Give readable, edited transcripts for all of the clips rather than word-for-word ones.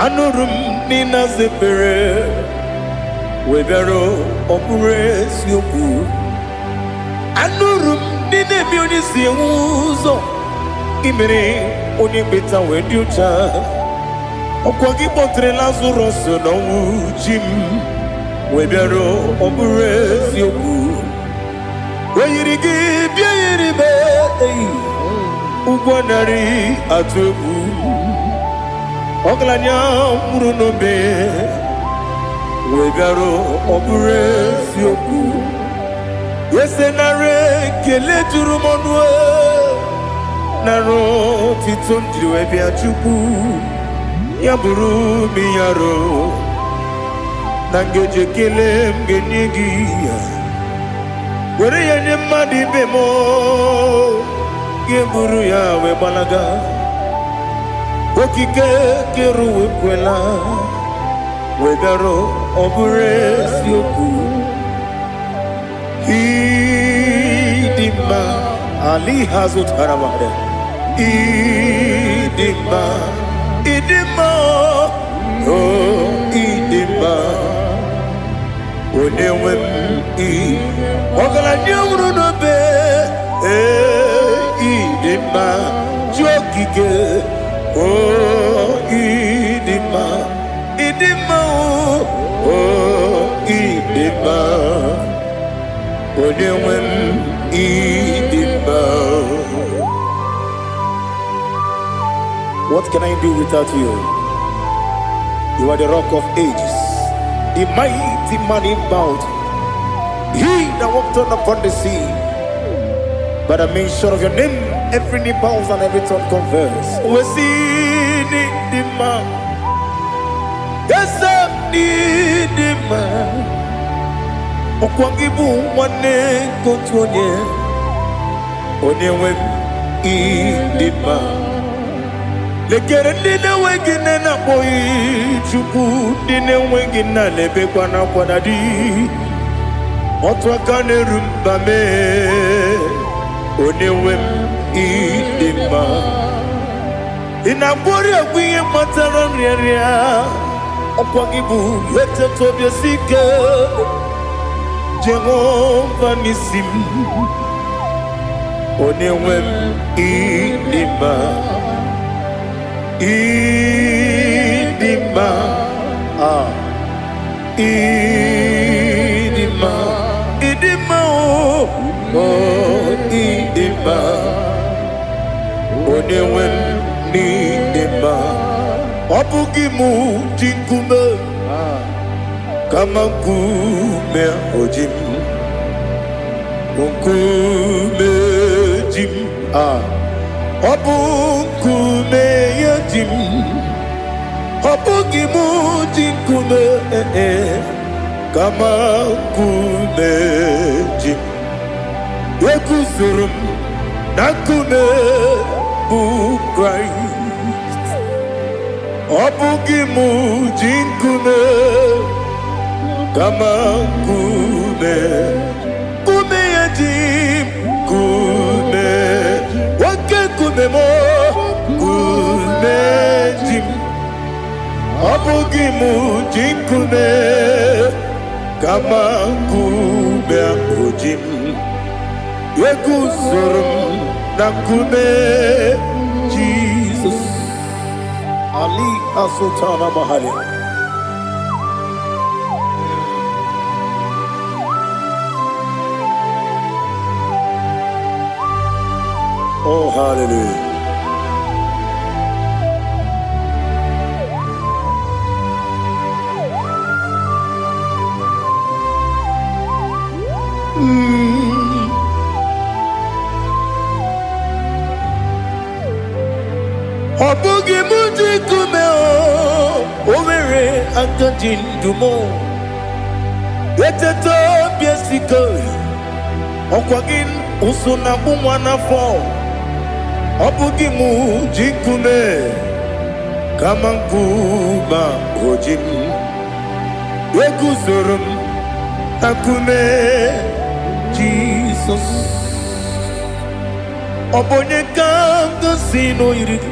Anụrụ m na ị na-aza ekpere, wee bịara, ọ bụrụ eziokwu. Anụrụ m na ị na-eme onye isi enwe ụzọ, ị mere onye ekpenta wee dị ụcha. Ọkwa gị kpọtere Lazarọs n'ọnwụ, chi m, wee bịara, ọ bụrụ eziokwu. O yiri gị bịa yiri m eyi ụgwọ narị atụ egwu. Ọgaranya nwụrụ n'obe wee bịara, ọ bụrụ eziokwu. Ese nara ekele juru m ọnụ, nara otito m jiri wee bịa. Chukwu, ya bụrụ m yaro na ngeji ekele m ga-enye gị ya, were ya nye mmadụ ibe m, ga-eburu ya wee gbalaga. Okike kere ụwa ekwela, wee bịara, ọ bụrụ eziokwu. Ịdị mma, ali ha zụtara mmadụ. Ịdị mma, ịdị mma, o ịdị mma, onye nwe m. Ị ọgaranya nwụrụ n'obe, ee, ịdị mma, chi okike, o ịdị mma, ịdị mma, o ịdị mma, onye nwe m, ịdị mma. What can I do without you? You are the Rock of Ages, the mighty man in battle, he that walked on upon the sea. By the mention of your name, every knee bows and every tongue confess. We see the man. Yes, the man. Ọkwa gị bụ nwanne nke otu onye, onye nwe m, ịdị mma. Lekere ndị na-enweghị nne na-akpọghị Chukwu, ndị na-enweghị nna na-ebekwa n'akwa na di. Otu aka na-eru mba mee, onye nwe m, ịdị mma. Ị na-agwọrị egwu ihe kpatara nrịanrịa. Ọkwa gị bụ eteta obi esi ike, Jehova n'isi m, onye nwe m, ịdị mma, ịdị mma, ah, ịdị mma, ịdị mma, o o ịdị mma, onye nwe m, n'ịdị mma. Ọ bụghị mụ ji nkume, kama nkume o ji m, nkume ji m. Ah, ọ bụ nkume ya ji m. Ọ bụghị mụ ji nkume, ee, kama nkume ji m. Eguzoro m na nkume bụ Kraịst. Ọ bụghị mụ ji nkume, kama nkume, nkume ya ji m. Nkume, oke nkume m, nkume ji m. Ọ bụghị mụ ji nkume, kama nkume ahụ ji m. Eguzoro m na nkume Jizọs. Ali Sultana Mahali. Oh, hallelujah. Ọ bụghị mụ ji nkume, o nwere aka ji ndụ m. Eteta obi esiko, ọkwa gị ụsụ na-akpụ nwa n'afọ. Ọ bụghị mụ ji nkume, kama nkume o ji m. Eguzoro m na nkume Jizọs. Ọ bụ onye ka m gosi n'oyiri gị?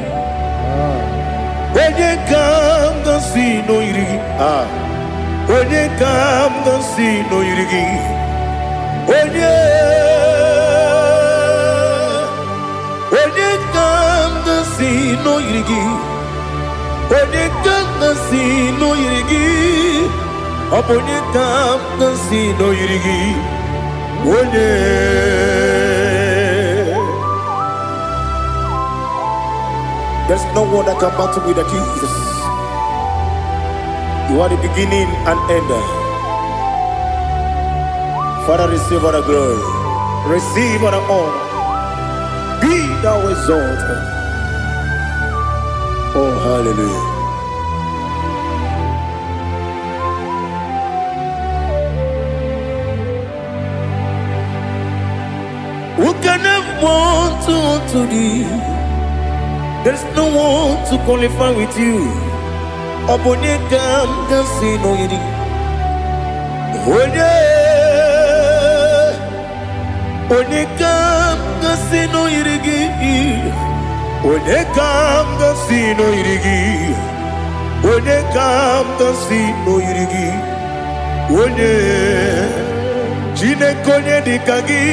Onye ka m ga-asị na o yiri gị? Ah. Onye ka m ga-asị na o yiri gị? Onye, onye ka m ga-asị na o yiri gị? Onye ka m ga-asị na o yiri gị? Ọ bụ onye ka m ga-asị na o yiri gị? Onye. There's no one that can battle with the Jesus. You are the beginning and end. Father, receive all the glory. Receive all the honor. Be thou exalted. Oh, hallelujah. Who can have one to thee? There's no one to qualify with you. Ọ bụ onye ka m ga-asị na o yiri? Onye, onye ka m ga-asị na o yiri gị? Onye ka m ga-asị na o yiri gị? Onye ka m ga-asị na o yiri gị? Onye, Chineke, onye dị ka gị?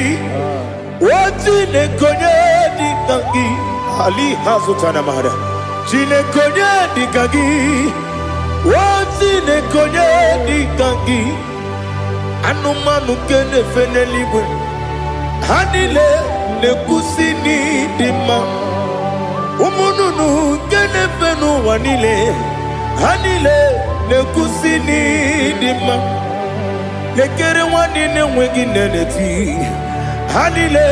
O Chineke, onye dị ka gị? Ali ha zụtara mara. Chineke, onye dị ka gị? O Chineke, onye dị ka gị? Anụmanụ nke na-efe n'eluigwe, ha niile na-ekwusi n'ịdị mma. Ụmụ nnụnụ nke na-efe n'ụwa niile, ha niile na-ekwusi n'ịdị mma. Lekere nwanne na-enweghị nne na-eti, ha niile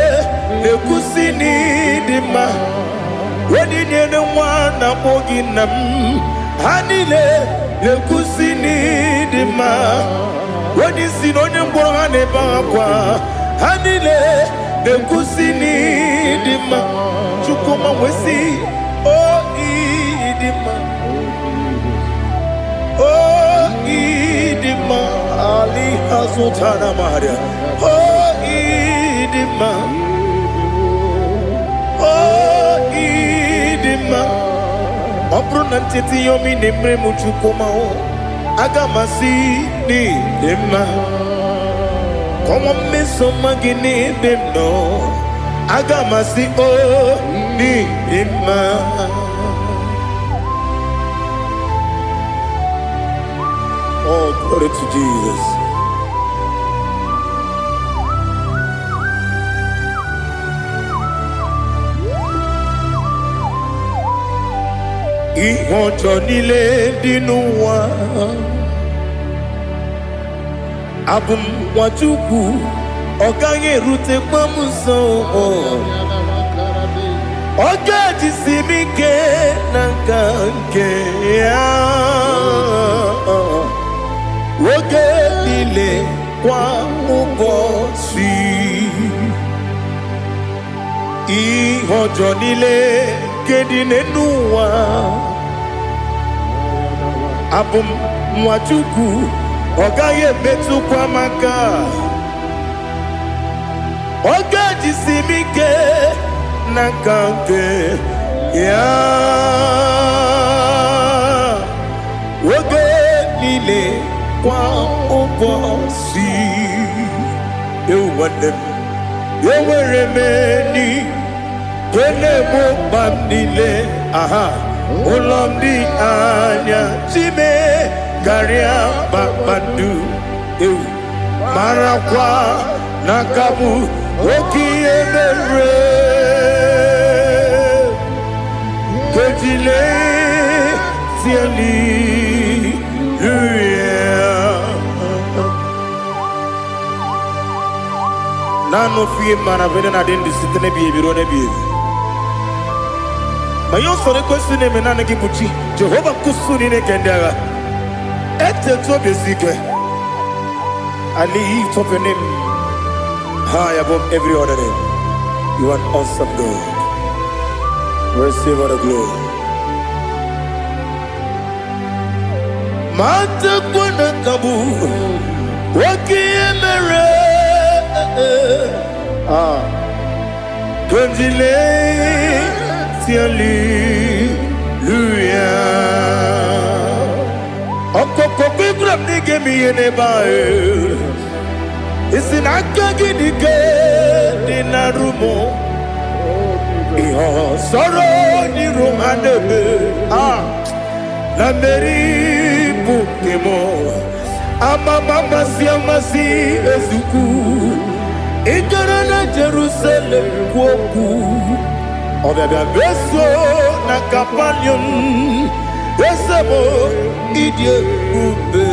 na-ekwusi n'ịdị mma. Onye nyere nwa na-akpọ gị nna m, ha niile na-ekwusi n'ịdị mma. Onye isi na onye ngwọrọ, ha na-ebe akwa, ha niile na-ekwusi n'ịdị mma. Chukwuma wesi o ịdị mma, o ịdị mma. Ali azụtara maria. O ịdị mma, o ịdị mma. Ọ bụrụ na ncheta ihe omi na-emere m, Chukwuma o, aga m asị n'ịdị mma. Kọnwa mmeso ọma gị n'ebe m nọ, aga m asị o n'ịdị mma. Oh, glory to Jesus. Ihe ọjọọ niile dị n'ụwa, abụ m nwa Chukwu, ọ gaghị erutekwa m nso. Ọ ga-ejisi m ike na nka nke ya oge niile, kwa ụbọchị. Ihe ọjọọ niile nke dị n'elu ụwa, abụ m nwa Chukwu, ọ gaghị emetụkwa m aka. Ọ ga-ejisi m ike n'aka nke ya oge niile, kwa ụbọchị. Ewu nwanne m, enwere m enyi nke na-egbo mkpa m niile. Aha ụlọ m dị anya chime karịa kpakpando. Ewu, marakwa na nka bụ oke ihe mere kejile hallelujah. Naanị ofu ihe mara bụ na adị ndụ site n'ebighị ebi ruo n'ebighị ebi. Ma ihe usoro ekwesị na-eme, naanị gị bụ chi Jehova nkusu niile nke ndị agha. Etetu obi esi ike. I lift up your name high above every other name. You are an awesome God. Receive all the glory. Matakwa na ka bụ oke ihe mere. Ah, Kandile, hallelujah. na-eme ihe n'ebe ahụ. Isi na aka gị dị ike dị na rumo. Ihe ọsọrọ n'iru ha na-eme. Ah, na mmeri bụ nke m. Amama amasị amasị ezukwu. Ị gara na Jerusalem kwuo okwu. Ọbịabịa meso na Kapaniọm. Eze m, ịdị ebube.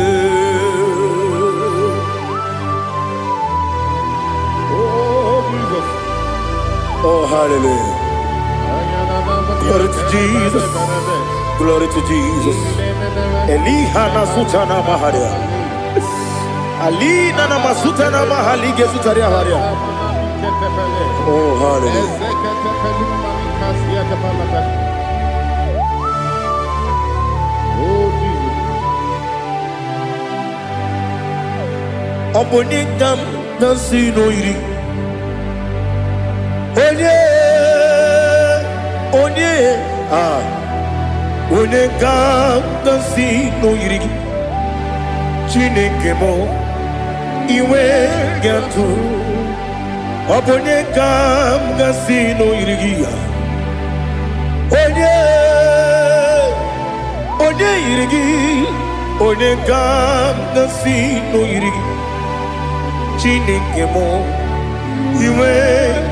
Oh, Jesus. Oh, hallelujah. Glory to Jesus. Glory to Jesus. Eliha na sutana maharia. Alina na masutana mahali gesutaria haria. Oh, hallelujah. Oh, Jesus. Ọ bụ onye ka m na-asị n'oyiri. Onye, onye, ah, onye ka m na-asị n'oyiri gị. Chineke m, iwe ga-atụ. Ọ bụ onye ka m ga-asị n'oyiri gị ya. Onye, onye yiri gị, onye ka m ga-asị n'oyiri gị. Chineke m, iwe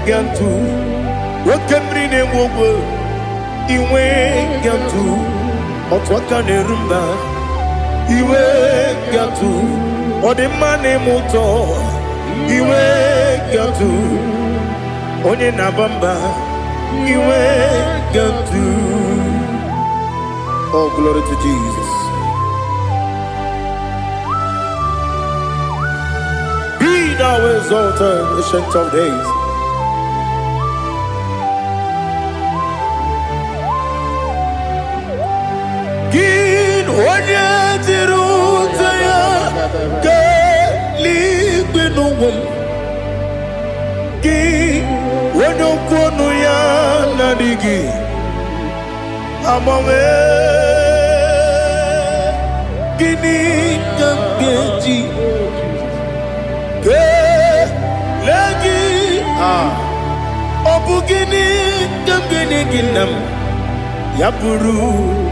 ga-atụ. Oke mmiri na-enwe ogwe, iwe ga-atụ. Otu aka na-eru mba, iwe ga-atụ. Ọ dị mma na-eme ụtọ, iwe ga-atụ. Onye na-aba mba, iwe ga-atụ. Oh, glory to Jesus. Be thou exalted, Ancient of Days. Gị onye jiri ute ya kelee n'ụwa m. Gị onye okwu ọnụ ya na-adịghị agbanwe. Gịnị ka m ga-eji kelee gị? Ah, ọ bụ gịnị ka m ga-enye gị, nna m, ya bụrụ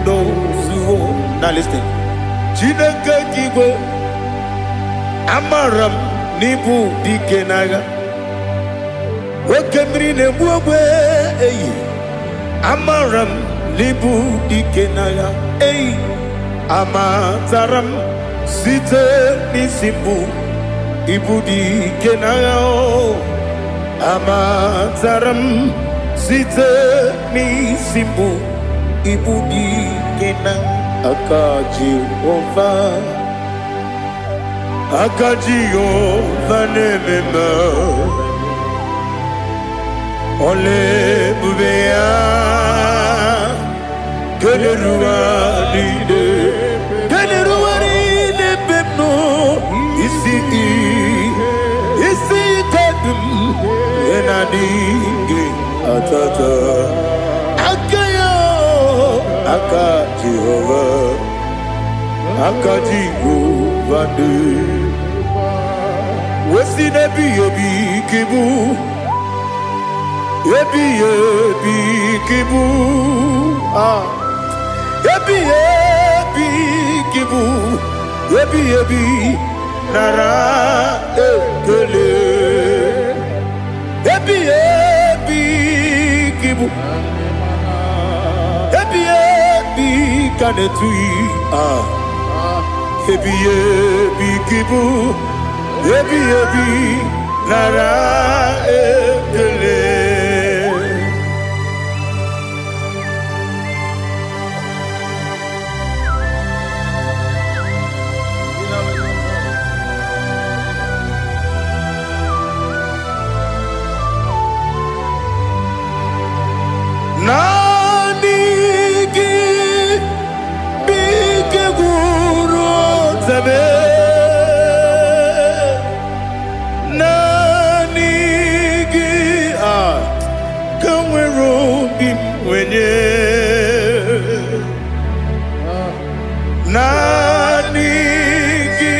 n'ozuo? Now listen. Chineke nke igwe, amara m n'ịbụ dike n'agha. Oke mmiri na-egbu ogbe eyi, amara m n'ịbụ dike n'agha eyi. Amatara m site n'isi mbụ, ịbụ dike n'agha o. Amatara m site n'isi mbụ, ịbụ dike na aka Jehova. Aka Jehova na-eme mma. Ọla ebube ya keneruwa niile, keneruwa niile ebe m nọ. Isi ike dị m ihe na-adịghị atata aka ya. Aka Jehova, aka Jehova dị wesi n'ebighị ebi ka ịbụ, ebighị ebi ka ịbụ. Ah, ebighị ebi ka ịbụ, ebighị ebi, nara ekele. Ebighị ebi ka ịbụ, ebighị ebi ka na-etughị. Ah, ebighị ebi ka ịbụ, ebighị ebi, nara ekele. Naanị gị bụ ike gwụrụ otebe. Naanị gị a ka nwere obi m wenye. Naanị gị.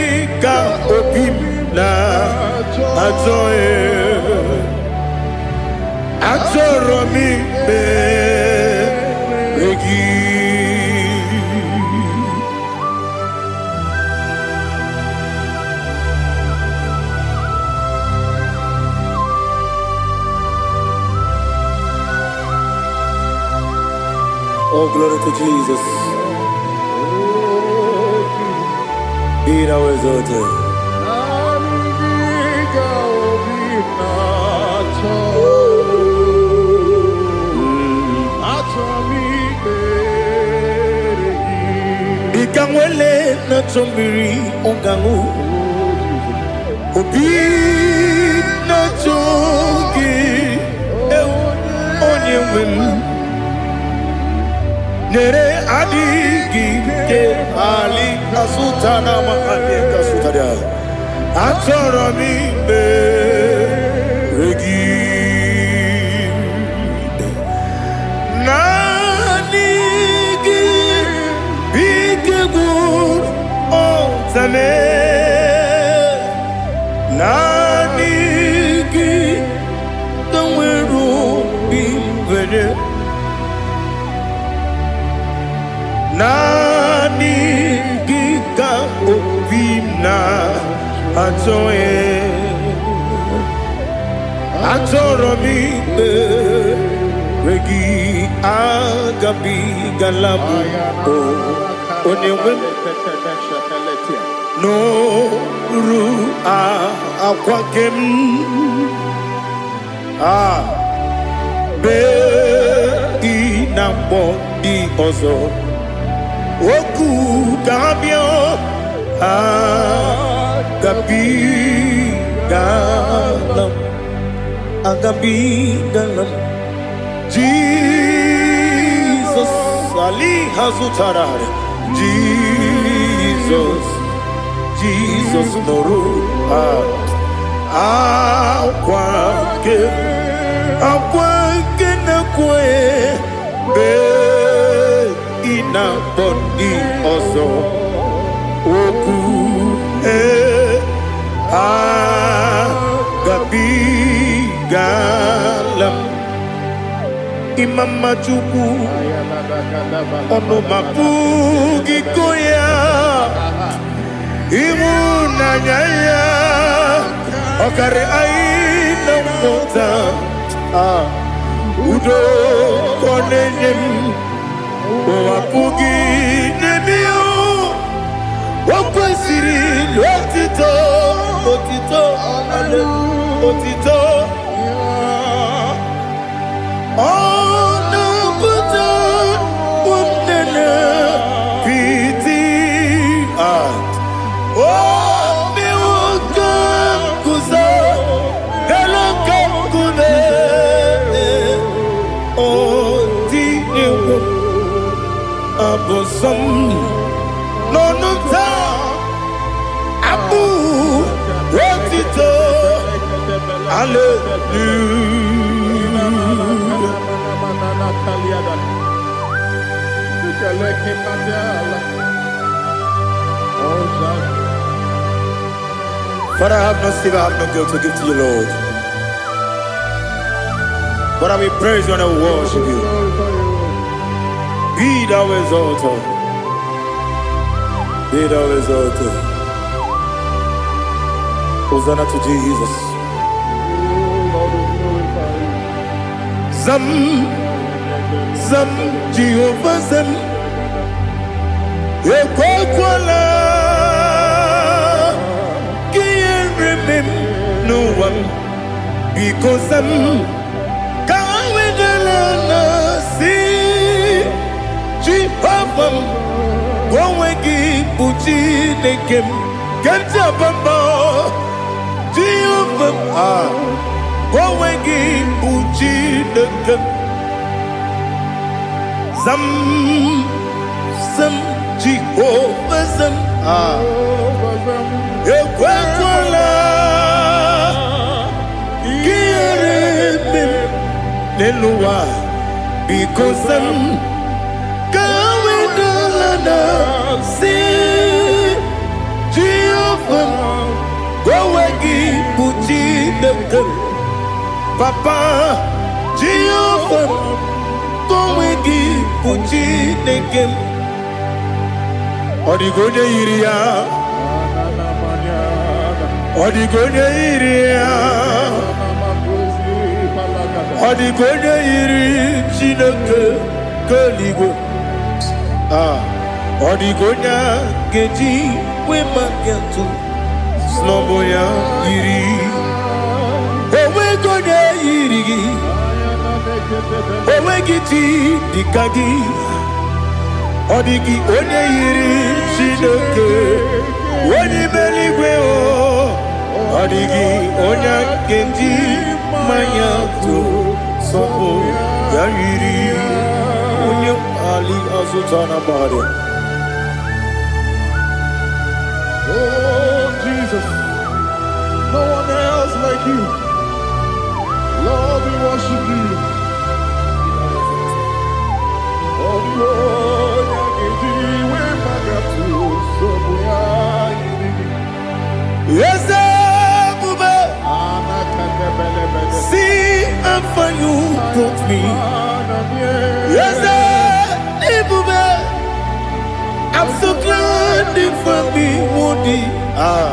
Glory to Jesus. Oh, Jesus. Be thou exalted. Naanị gị ka obi na-achọ. Achọ m ikpere gị. Dịka nwele na-achọ mmiri ọ ga-aṅụ. Oh, Jesus. Obi na-achọ gị, ewu, onye nwe m. Nyere adịghị ike ali asụta na mahadị kasụtara. Achọrọ m ikpere gị. Naanị gị bụ ike gwụrụ ọtame. Naanị gị ka nwere obi nwere. Naanị gị ka obi m na-achọ ya. Achọrọ m ikpere gị, agabigala m o onye nwe m n'oru akwa nke m a bee ị na-akpọ ndị ọzọ okwu ka ha bịa agabigala m, agabigala m. Jesus, Ali hazutara. Jesus, Jesus nụrụ akwa nke akwa nke na-ekwe bee ị na-akpọ ndị ọzọ okwu ee agabigala m. Ịma mma Chukwu, ọnụ ma pụghị ịkọ ya. Ịhụnanya ya ọkarị anyị na nghọta. Ah, udo ka ọ na-enye m, ụwa pụghị n'ebe ya. O kwesịrị otito, otito, otito. Ọ na-apụta nne piti. Ah, o mewo ka m guzo elu ka nkume. O tinyewo abụ nsọ m n'ọnụ taa, abụ otito, hallelujah. Father, I have no silver, I have no gold to give to you, Lord. But I will praise you and I will worship you. Be thou exalted. Be thou exalted. Hosanna to Jesus. Zam, Zam, Jehovah Zam. Ekwekwala ka ihere mee m n'ụwa m. Biko zam, ka ha wedala na si Jehova m, ka onwe gị bụ Chineke m. Ka m ji aba mba, Jehova m, ah, ka onwe gị bụ Chineke m. Zam, zam, Jehova zam, ah, ekwekwala ka ihere mee m n'elu ụwa. Biko zam, ka ha wedala na si Jehova m, ka onwe gị bụ Chineke m. Papa, Jehova m, ka onwe gị bụ Chineke m. Ọ dịghị onye yiri ya, ọ dịghị onye yiri ya, ọ dịghị onye yiri Chineke nke eluigwe. Ah, ọ dịghị onye a ga-eji wee maka ntụ snọbụ ya yiri. Onweghị onye yiri gị, onweghị chi dịka gị. Ọ dịghị onye yiri Chineke, onye ime eluigwe o. Ọ dịghị onye ga-eji mmanya tụ sọpụ ya yiri onye ali azụta na mmadụ. Oh, Jesus. No one else like you. Lord, we worship you. Oh, Lord, we magatu, so we are. Eze ebube, see how far you brought me. Eze ebube, I'm so glad you found me worthy. Ah,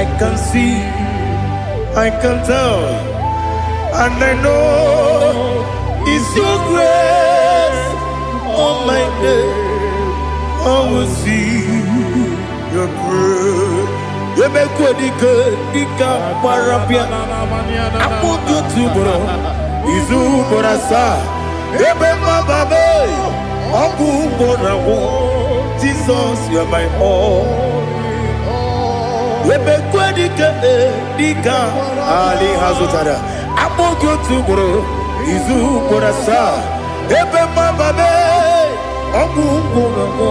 I can see, I can tell, and I know it's your grace on my day. I will see your grace. Emekwe dike dịka gbara bịa akpụkpọ otu ugboro izu ugboro asaa ebe mmababe ọgwụ ugboro agwụ. Jesus, you are my all. Emekwe dike dịka ali ha zụtara akpụkpọ otu ugboro izu ugboro asaa ebe mmababe ọgwụ ugboro agwụ.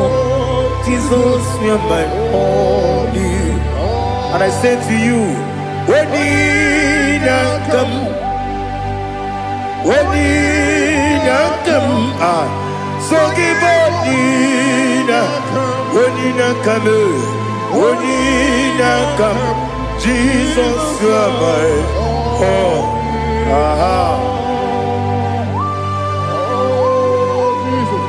Jesus, you are my all. And I say to you, Onyinakam, Onyinakam, ah, so give Onyina, Onyinakam, Onyinakam, Jesus, you are my all. Aha. Oh, Jesus.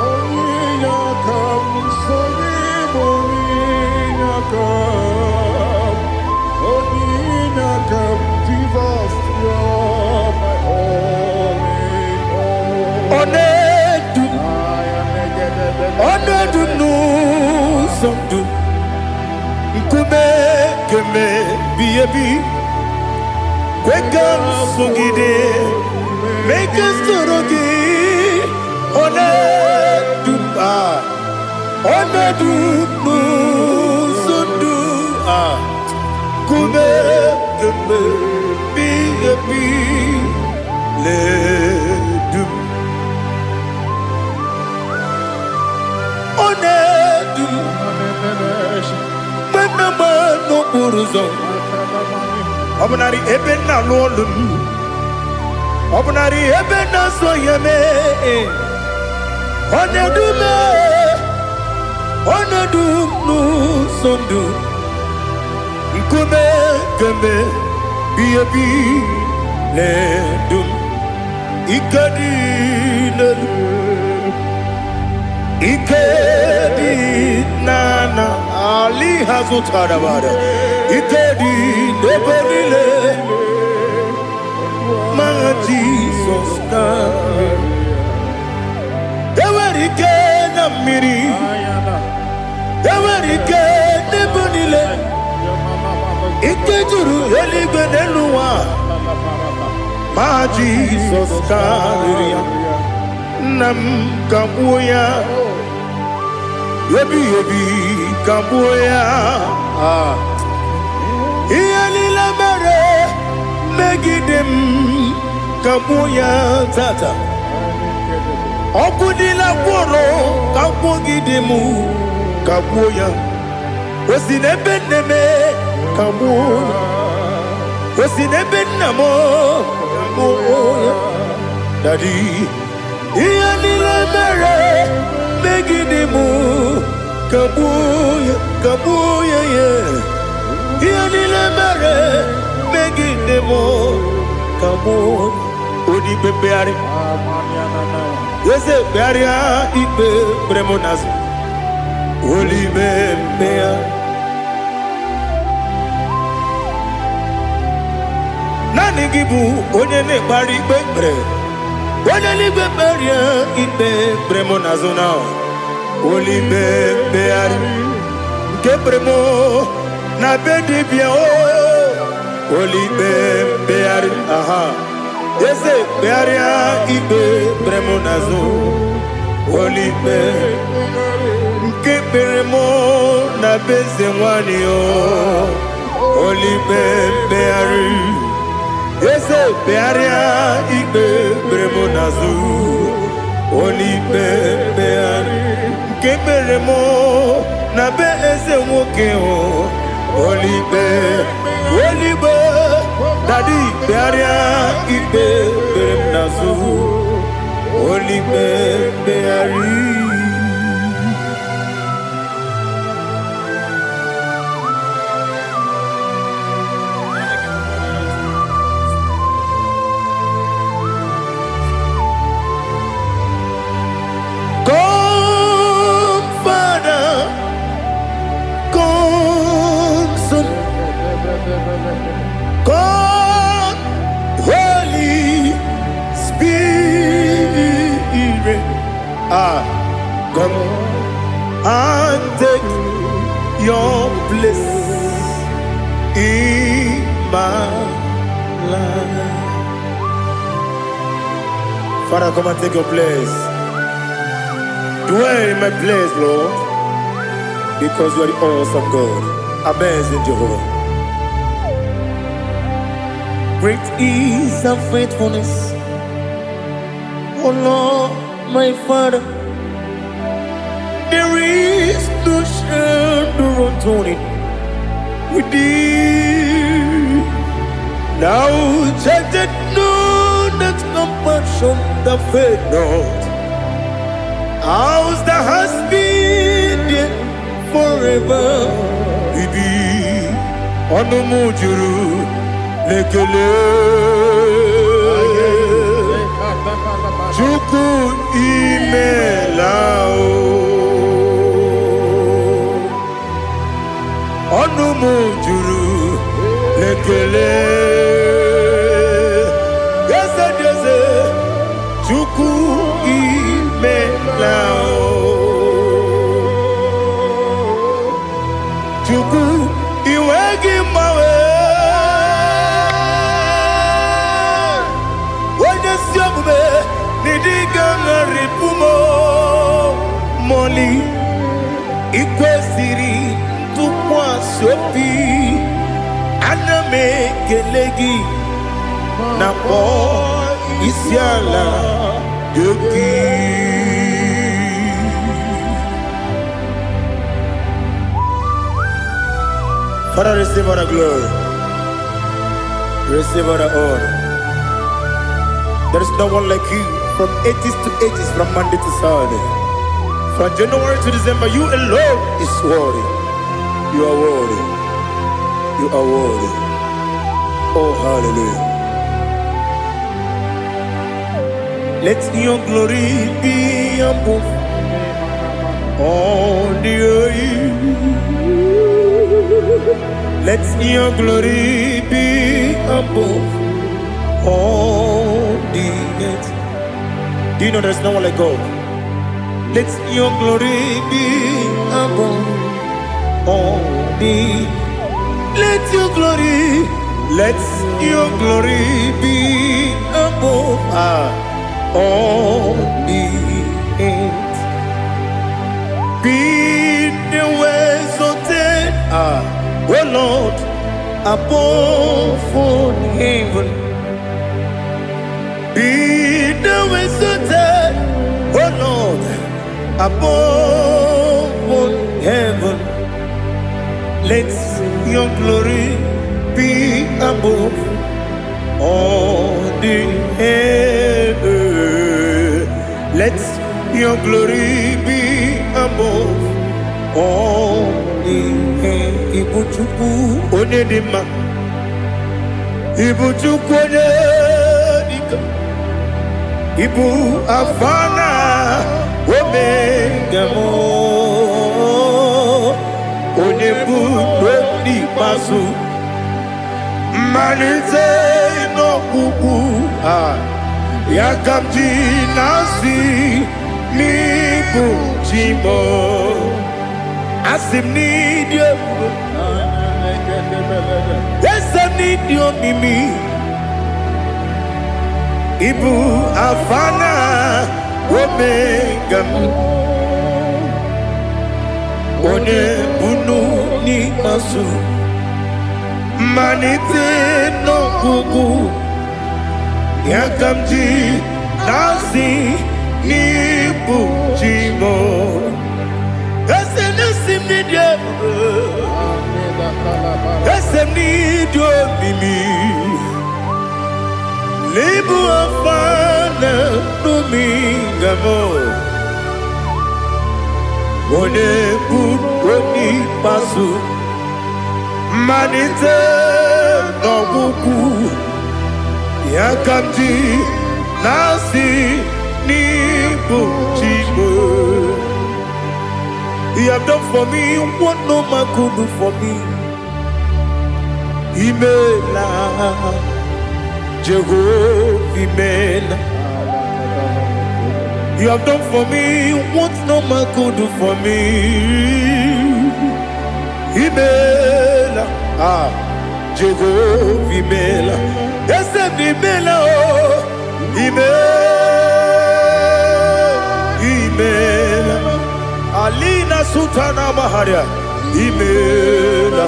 Onyinakam, Onyinakam, Onyinakam, Jesus, you're my all in all. Ọ na-edu m, ọ na-edu m n'ụzọ ndụ, nkume keme bi ebi, kwe ka m sogide, mee ka m soro gị. Ọ na-edu m, ah, ọ na-edu m n'ụzọ ndụ, ah, nkume keme bi ebi na-edu m. Ọ na-edu m mgbe m na-agba n'okporo ụzọ, ọ bụnarị ebe m na-alụ ọlụ m, ọ bụnarị ebe m na-asọ ya mee. Ọ na-edu m, ọ na-edu m n'ụzọ ndụ, nkume kemgbe bi ebi na-edu m. Ike dị n'elu, ike dị n'ana ali ha zụtara bara, ike dị n'ebe niile ma Jizọs karịrị. Enwere ike na mmiri, enwere ike n'ebe niile, ike juru eluigwe n'elu ụwa, ma Jizọs karịrị ya. Nna m, kagbuo ya ebighị ebi, kagbuo ya. Ah. Ihe niile mere megide m, kagbuo ya tata. Ọkụ niile gwụrụ kagbugide m, kagbuo ya. O si n'ebe nne m, kagbuo ya. O si n'ebe nna m, kagbuo ya. Daddy, ihe niile mere megide m, kagbuo ya, kagbuo ya ya. Ihe niile mere megide m, kagbuo. Onye ikpe mkpegharị, eze kpegharịa ikpe kpere m n'azụ, olime mkpegharị. Naanị gị bụ onye na-ekpegharị ikpe kpere. Onye eluigwe kperie ikpe kpere mụ n'azụ na olikpe mkpegharị nke kpere mụ na be dibịa o, olikpe mkpegharị. Aha, eze, kpegharịa ikpe kpere mụ n'azụ, olikpe nke kpere mụ na be eze nwanyị o, olikpe mkpegharị. Eze, kpegharịa ikpe kpere mụ n'azụ, olikpe mkpegharị nke kpere mụ na be eze nwoke o, olikpe, olikpe. Daddy, kpegharịa ikpe kpere m n'azụ, olikpe mkpegharị. Come, Father, come, Son, come, Holy Spirit. Ah, come and take your place in my life. Father, come and take your place. Dwell in my place, Lord, because you are the awesome God, amazing Jehovah. Great is thy faithfulness, O Lord, my Father. There is no shadow of turning with thee. Thou changest not thy compassions, they fail not. As thou hast been there forever. Ibi ọnụ m juru n'ekele. Chukwu, imela o. Ọnụ m juru n'ekele. Eze dị eze, Chukwu, imela o. Chukwu, iwe gị mgbanwe. Onye ezi omume n'ịdị ga-agharịpụ m mọli. Ikwesịrị ntụkwasị obi, ana m ekele gị na kpọọ isi ala gị. Father, receive all the glory. Receive all the honor. There is no one like you from ages to ages, from Monday to Saturday. From January to December, you alone is worthy. You are worthy. You are worthy. Oh, hallelujah. Let your glory be above all the earth. Let your glory be above all the earth. Do you know there's no one like God? Let your glory be above all the. Let your glory, let your glory be above all the earth. Be thou exalted, O Lord, above all heaven. Be thou exalted, O Lord, above all heaven. Let your glory be above all the earth. Let your glory be above all the earth. Ibu Chukwu onye dị mma. Ibu Chukwu onye dịka. Ibu Alfa na Omega m. Onye bụ n'ikpeazụ. Mmalite n'ọgwụgwụ. Ah. Ya ka m ji na-asị n'ịbụ chi m. Asị m n'ịdị ebube, eze m n'ịdị omimi, ịbụ Alfa na Omega m. Onye bunu n'ikpeazụ, mmalite n'ọgwụgwụ, ya ka m ji na-asị n'ịbụ chi m. Eze na-esi m n'ịdị ebube, eze m n'ịdị omimi, n'ịbụ Alfa na Omega m. Onye bụ onye ikpeazụ, mmalite n'ọgwụgwụ, ya ka m ji na-asị n'ịbụ chi m. You have done for me what no man could do for me. Imela, Jehovah, Imela. You have done for me what no man could do for me. Imela, ah, Jehovah, Imela. Yes, Imela, oh, Imela, Imela. Alina Sultana Maharia, Imela,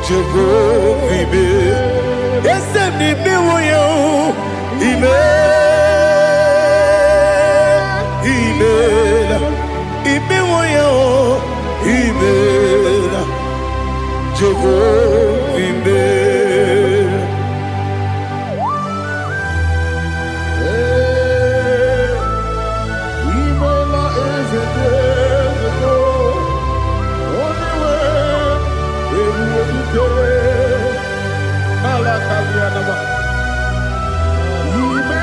Jehovah, Imela. Yes, Imela, Imela. Imela, imewo ya o, imela, Jehova, imela. Imela, eze dị eze, onye nwe ebube dike ala kalianaba. Ime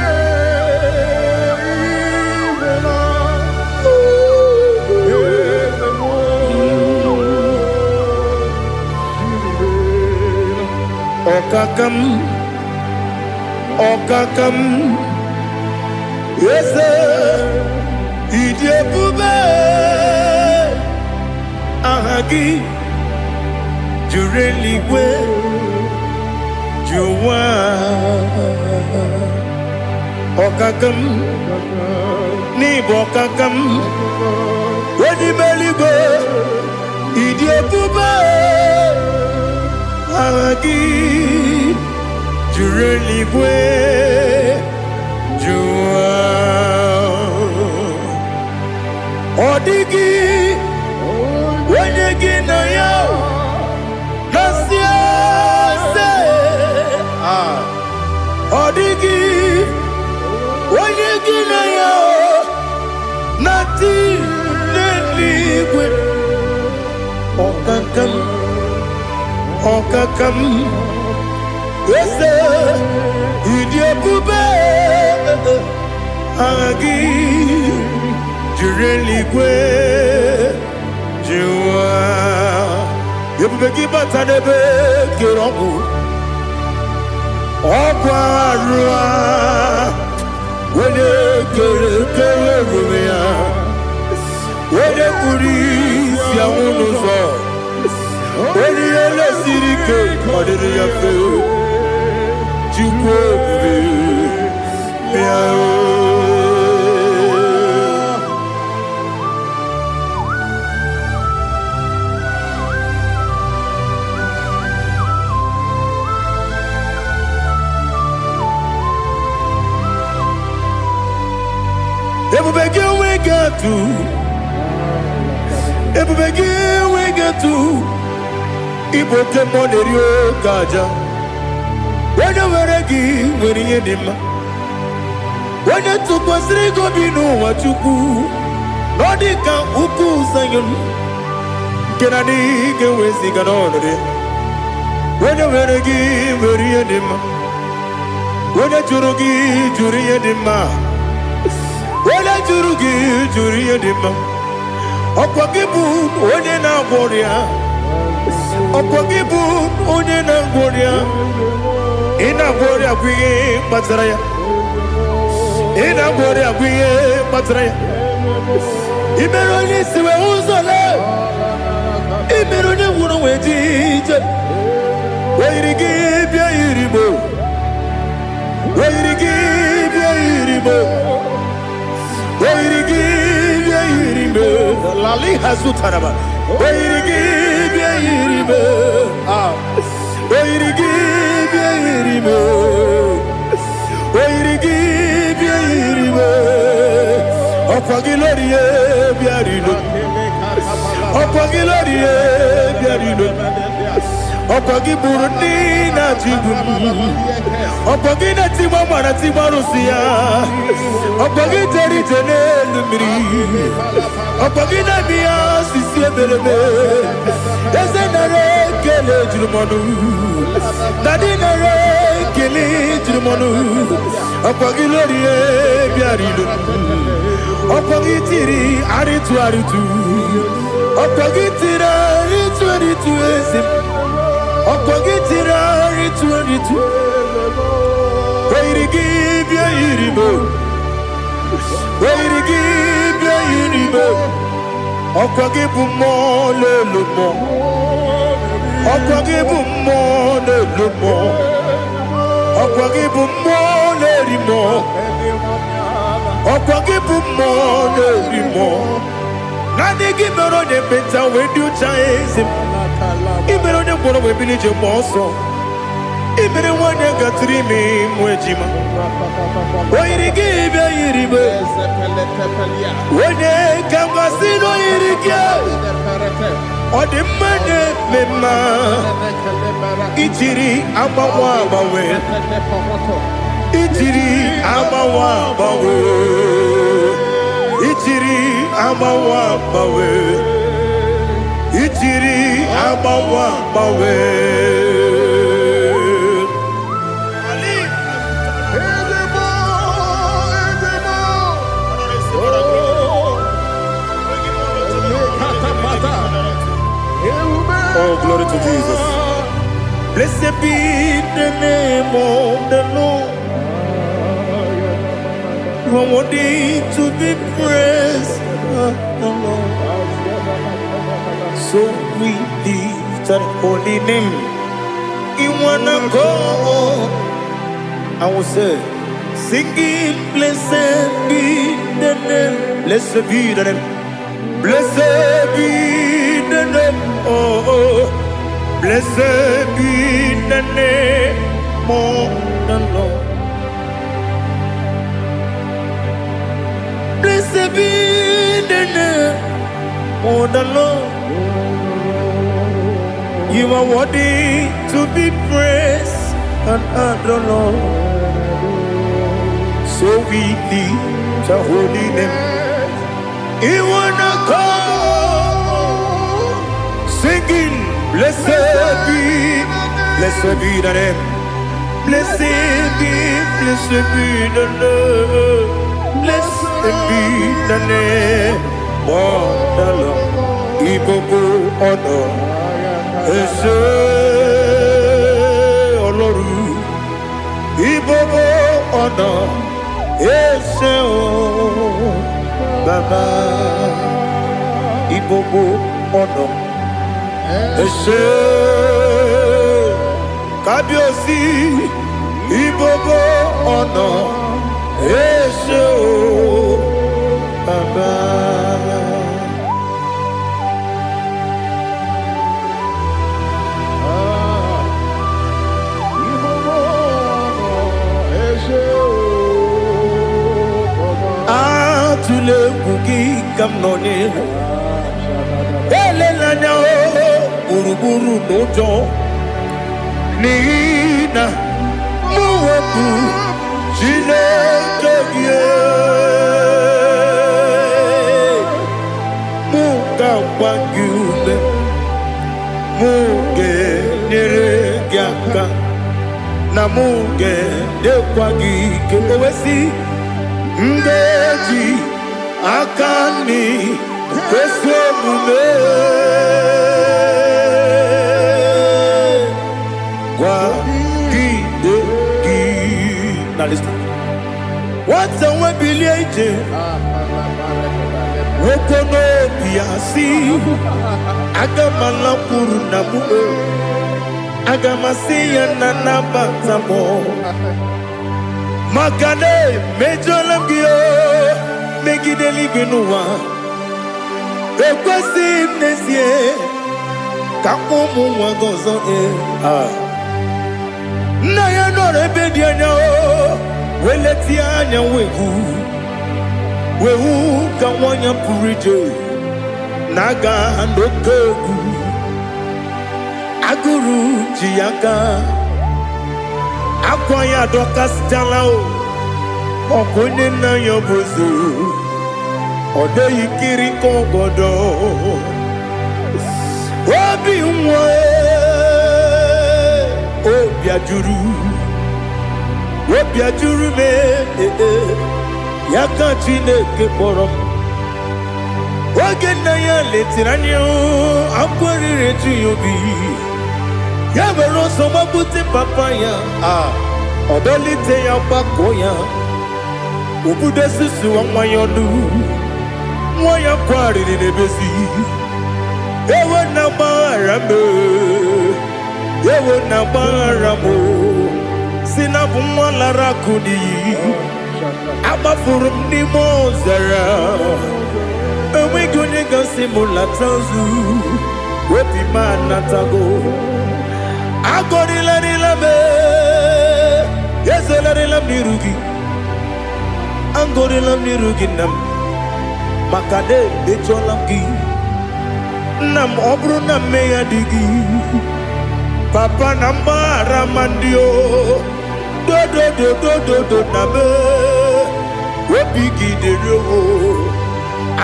imela, eze m, imela. Ọkaka m, ọkaka m, eze, ịdị ebube, aha gị juru eluigwe ju ụwa. Ọkaka m, n'ịbụ ọkaka m, onye ime eluigwe, ịdị ebube, aha gị juru eluigwe ju ụwa. Ọ dịghị onye gị na ya na-asị eze. Ah, ọ dịghị onye gị na ya na-atị n'eluigwe. Ọkaka m, ọkaka m, eze, ịdị ebube, aha gị juru eluigwe ju ụwa. Ebube gị bata n'ebe kere ọgwụ, ọgwụ arụ a, onye kere kere ebube ya, onye kpuru isi anwụ n'ụzọ, onye ihe lesiri ike ọ dịrị ya mfe. Chukwu ebube, bịa o. Ebube gị enweghị atụ, ebube gị enweghị atụ. Ịbụ oke mmụọ na-eri oke aja. Onye nwere gị nwere ihe dị mma. Onye tụkwasịrị gị obi n'ụwa, Chukwu, na ọ dị ka ugwu Zayọn nke na adịghị ga-eweziga n'ọnọdụ ya. Onye nwere gị nwere ihe dị mma. Onye jụrụ gị jụrụ ihe dị mma. Onye jụrụ gị jụrụ ihe dị mma. Ọkwa gị bụ onye na-agwọ ọrịa, ọkwa gị bụ onye na-agwọ ọrịa. Ị na-agwọ ọrịa bụ ihe kpatara ya. Ị na-agwọ ọrịa bụ ihe kpatara ya. I mere onye isi wee ụzọ lee. I mere onye ngwụrọ wee ji ije. O yiri gị bịa yiri mo. O yiri gị bịa yiri mo. O yiri gị bịa yiri mo. Lali hazutaraba. O yiri gị bịa yiri mo. Ah. O yiri gị bịa yiri mo. O yiri gị bịa yiri mo. Ọkwa gị lórí e bịa rilo. Ọkwa gị lórí e bịa rilo. Ọkwa gị gburu ndị na-achịgbu m. Ọkwa gị na-etigba mara tigba arụsị ya. Ọkwa gị jere ije n'elu mmiri. Ọkwa gị na-eme ya osisi emereme. Eze, nara ekele juru m ọnụ. Daddy, nara ekele juru m ọnụ. Ọkwa gị lórí e bịara ilo. Ọkwa gị tiri arịtụ arịtụ. Ọkwa gị tiri arịtụ arịtụ, eze m. Ọkwa gị tiri arịtụ arịtụ. O yiri gị bịa yiri m. O yiri gị bịa yiri m. Ọkwa gị bụ mmụọ n'elu mmụọ. Ọkwa gị bụ mmụọ n'elu mmụọ. Ọkwa gị bụ mmụọ na-eri mmụọ. Ọkwa gị bụ mmụọ na-eri mmụọ. Naanị gị mere onye ekpenta wee dị ụcha, eze m. Ị mere onye ngwọrọ wee bili ije mgbe ọsọ. Ị mere nwanyị gatụrụ ime mụ ejima. O yiri gị bịa yiri m. Onye ka m gasị na o yiri gị? Ọ dị mma na-eme mma. Ijiri agbanwe agbanwe. Ijiri agbanwe agbanwe. Ijiri agbanwe agbanwe. Ijiri agbanwe agbanwe. Ali. Ezebo, ezebo. Oh, katapata. Oh, glory to Jesus. Blessed be the name of the Lord. You are worthy to be praised, the Lord. So we lift that holy name in one accord. I will say, singing, blessed be the name, blessed be the name, blessed be the name, oh, blessed be the name of the Lord. Blessed be the name of the Lord. You are worthy to be praised and adored, Lord. So we lift the holy name. In one accord, singing, blessed be the name. Blessed be the name. Blessed be the name of the Lord. Ìgbogbo ọ̀nà ẹ ṣé Ọlọ́run. Ìgbogbo ọ̀nà ẹ ṣé o Bàbá. Ìgbogbo ọ̀nà ẹ ṣé Kábíyèsí. Ìgbogbo ọ̀nà ẹ ṣé o Bàbá. Ah, ìgbogbo ọ̀nà ẹ ṣé o Bàbá. Atụla egwu, gị ka m nọ n'ihu. Elela anya o gburugburu n'ụjọ, n'ihi na mụ bụ Chineke gị. Mụ ga-agba gị ume, mụ ga-enyere gị aka, na mụ ga-enyekwa gị ike. O wee sị, m ga-eji aka nri ezi omume kwagide gị. Now listen. Nwata nwere bulie ije, nwoke n'obi ya si, aga m alakwuru nna m, aga m asị ya na nabata m, maka na emejọla m gị o, megide eluigwe n'ụwa. Ekwesịghị m n'ezie ka m kpọọ ụmụ nwa gị ọzọ. Ee, ah. Nna ya nọrọ ebe dị anya o, wee letie anya, wee hụ, wee hụ ka nwa ya pụrụ ije na-aga n'oke egwu. Agụrụ ji ya aka, akwa ya adọkasịchala o. Ọkụ onye nna ya bụ eze, ọ dịghị kiri ka ọgọdọ obi nwa. Obi ajụrụ, obi ajụrụ m. Ee, ya ka Chineke kpọrọ m. Oge nna ya letiri anya, akwa riri eju ya obi. Ya were ọsọ gbagbute papa ya, a ọ dọlite ya, gbakọ ya, obudo susuwa nwa ya ọnụ. Nwa ya kwarịrị n'ebezi, ewo na gbaghara m, ewo na gbaghara m, si na bụ nwa lara akụ n'iyi. Agbafuru m n'ime ọzara, enweghị onye gasị m lata ozu. Obi m anatago. Agọrịlarịla m, ezelarịla m n'iru gị, agọrịla m n'iru gị, nna m, maka na emejọla m gị, nna m. Ọ bụrụ na mmehie dị gị, papa, na mgbaghara ma ndị o dodododododo na me obi gị dịrị o.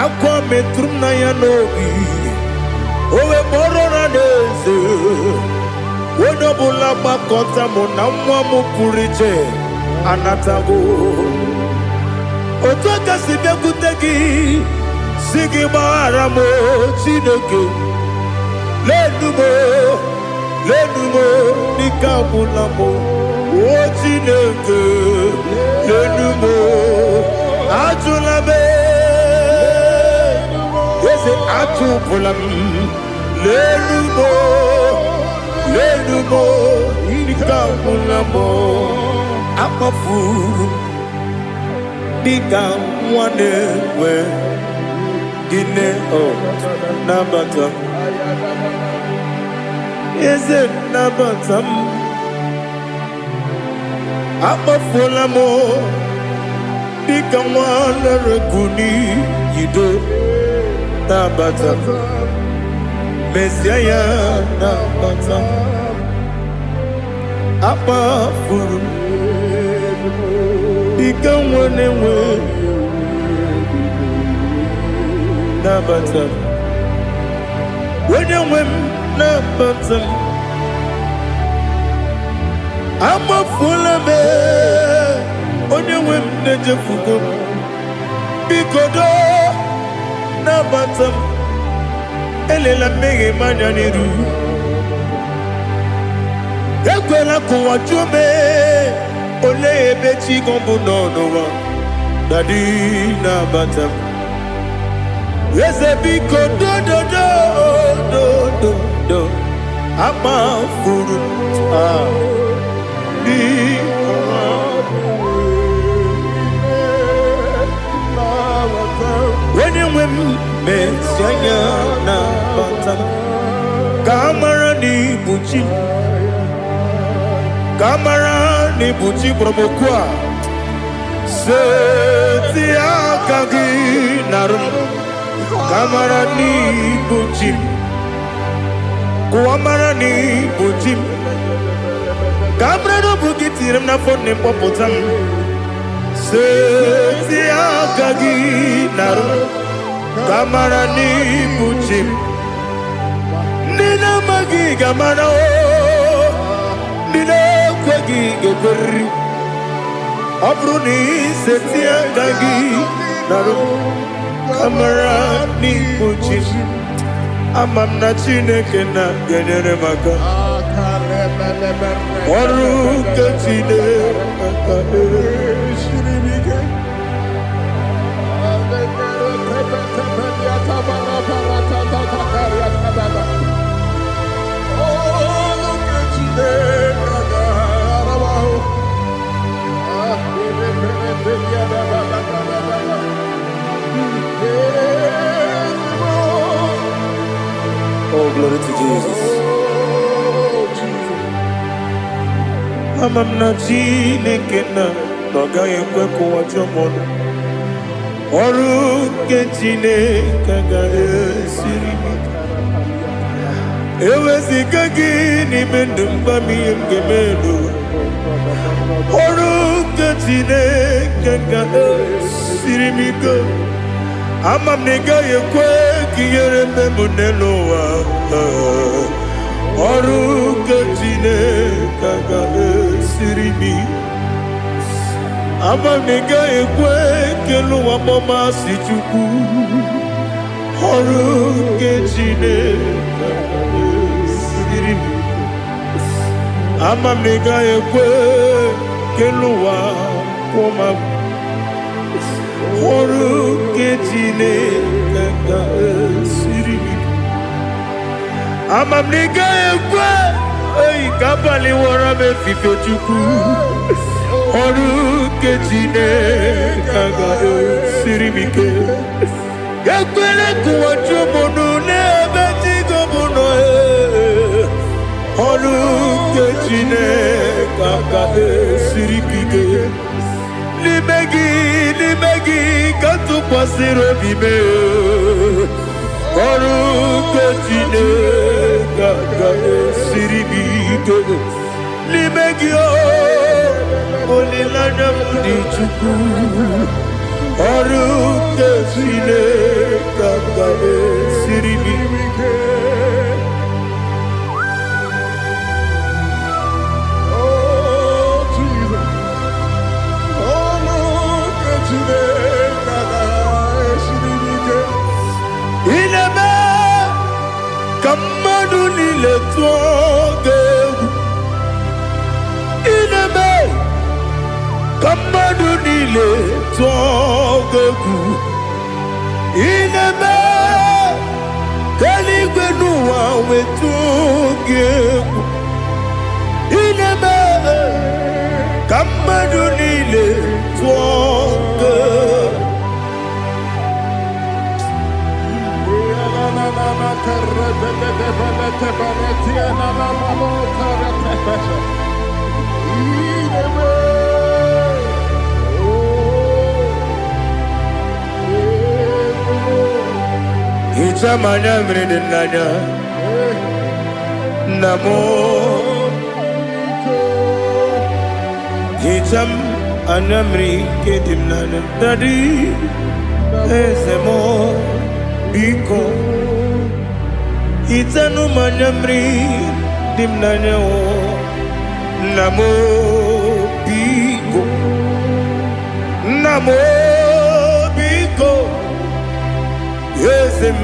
Akwa metụrụ m na ya n'obi, o wee kpọrọ na n'eze, onye ọbụla gbakọta mụ na nwa m pụrụ iche anatago. Otu aka si bịakwute gị, si gị gbaghara m o, Chineke. Lenu m o, lenu m o, n'ike agwụla m o. O Chineke, lenu m o, ajụla m, eze, ajụpụla m. Lenu m o, lenu m o, ike agwụla m o. Akpafuru m dịka nwa na-enwe gịnị o. Nabata m, eze, nabata m. Akpafuola m dịka nwa lere n'iyido. Nabata m, mezie ya, nabata m. Akpafuru m dịka nwa na-enwe, nabata m, onye nwe m, nabata m. Amafuola m, onye nwe m, na-ejefugo m. Biko doo, nabata m. Elela mmehie m anya n'iru. Ekwela ka ụwa jụọ m, olee ebe chi gị bụ nọ n'ụwa. Daddy, nabata m. Eze, biko, dododo dododo. Amafuru m, ah, biko. Onye nwe m, mezie anya, nabata m, ka a mara na ibu chi m, ka a mara na ibu chi kpọrọ m okwu a. Seti aka gị narụ m, ka a mara na ibu chi m, kụwa mara na ibu chi m, ka a mara na ọ bụ gị tinyere m n'afọ nne m, kpọpụta m. Seti aka gị narụ m, ka a mara na ibu chi m. Ndị na-amaghị ga-amara o, ndị na-ekweghị ga-ekweriri. Ọ bụrụ na iseti aka gị narụ m, ka mara n'ibu chi m. Ama m na Chineke na ga-enyere m aka. Ọrụ nke Chineke. Oh, glory to Jesus. Ama m na Chineke na ọ gaghị ekwe ka ụwa jụọ m ọnụ. Ọrụ nke Chineke agaghị esiri m ike. Eweziga gị n'ime ndụ m, gwa m ihe m ga-eme n'ụwa. Ọrụ nke Chineke ga-esiri m ike. Ama m na ị gaghị ekwe ka ihere mee m n'elu ụwa. Ọrụ nke Chineke ga-esiri m ike. Ama m na ị gaghị ekwe ka elu ụwa kpọọ m asị, Chukwu. Ọrụ nke Chineke ga-esiri m ike. Ama m na ị gaghị ekwe ka elu ụwa kwụọ m agwụ. Ọrụ nke Chineke ga-esiri m ike. Ama m na ị gaghị ekwe eyi ka abalị wọrọ m efife, Chukwu. Ọrụ nke Chineke ga-esiri m ike. Ekwele ka ụwa jụọ m ọnụ n'ebe chi gị bụ nọ. Ee. Ọrụ nke Chineke ga-esiri m ike. N'ime gị, n'ime gị ka m tụkwasịrị obi m. Ọrụ nke Chineke ga-esiri m ike. N'ime gị o, olileanya m dị, Chukwu. Ọrụ nke Chineke ga-esiri m ike. Oh, Jesus. Ọrụ nke Chineke ga-esiri m ike. Ị na-eme ka mmadụ niile tụọ gị egwu. Ị na-eme ka mmadụ niile tụọ gị egwu. Ị na-eme ka eluigwe n'ụwa wetụọ gị egwu. Ị na-eme ka mmadụ niile tụọ gị egwu. Hichaa m anya mmiri dị n'anya, nna m. Hichaa m anya mmiri nke dị m n'anya, Daddy, eze m, biko hichanụ m anya mmiri dị m n'anya o, nna m, biko, nna m, biko, eze m,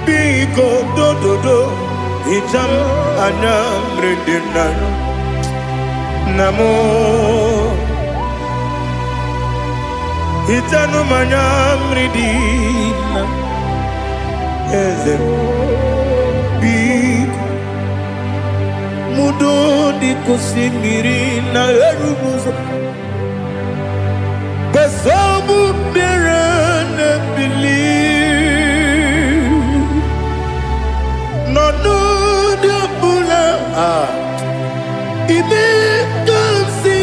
biko, dododo, hichaa m anya mmiri dị m n'anya, nna m. Hichanụ m anya mmiri dị na eze m, biko. Mudo dị ka osimiri na-eru n'ụzọ gbasọbụ mmiri na-ebili n'ọnọdụ ọbụla. Ah, ime ka m si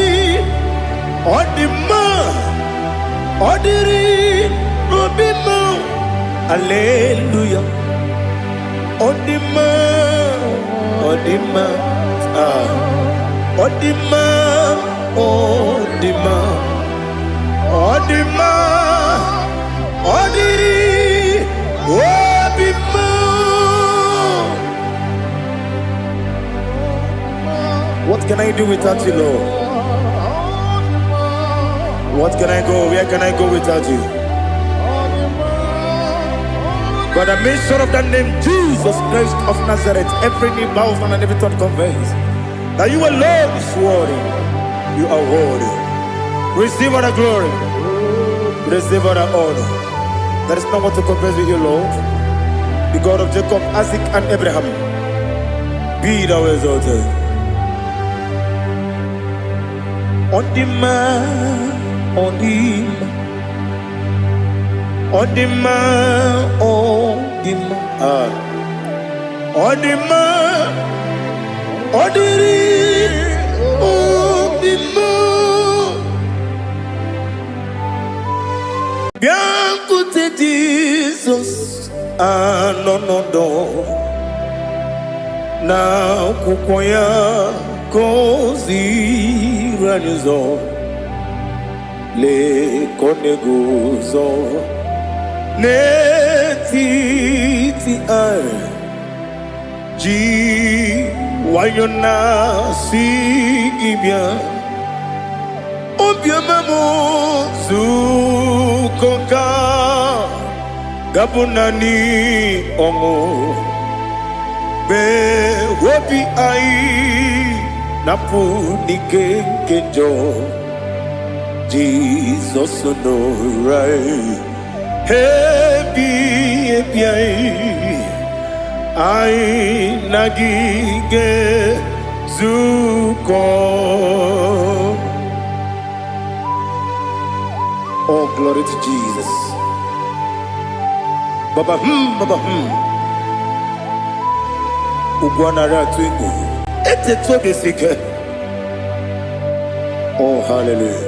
ọ dị mma, ọ dịrị n'obi m. Aleluya, ọ dị mma, ọ dị mma. Ah, ọ dị mma, ọ dị mma, ọ dị mma, ọ dịrị obi m. What can I do without you, Lord? What can I go? Where can I go without you? By the mention of that name, Jesus Christ of Nazareth, every knee bows down and every tongue confess that you alone is worthy. You are worthy. Receive all the glory. Receive all the honor. There is no one to compare with you, Lord. The God of Jacob, Isaac, and Abraham, be thou exalted. Ọ dị mma, ọ dị mma, ọ dị mma, ọ dị mma. Ah. Ọ dị mma, ọ dịrị obi mma. Bịakwute Jizọs anọ n'ọdọ na akwụkwọ ya ka o ziri anyị ụzọ. Lee ka ọ na-eguzo n'etiti anyị ji nwayọ na-asị gị bịa. Obiọma m zukọ ka gabụ naanị ọṅụ mee obi anyị napụ n'ike nke njọ. Jizọs nọrọ anyị ebi ebi anyị anyị na gị ga-ezukọ. Oh, glory to Jesus. Baba baba. Ugwu anaghị atụ egwu. Etetu obi esi ike. Oh, hallelujah.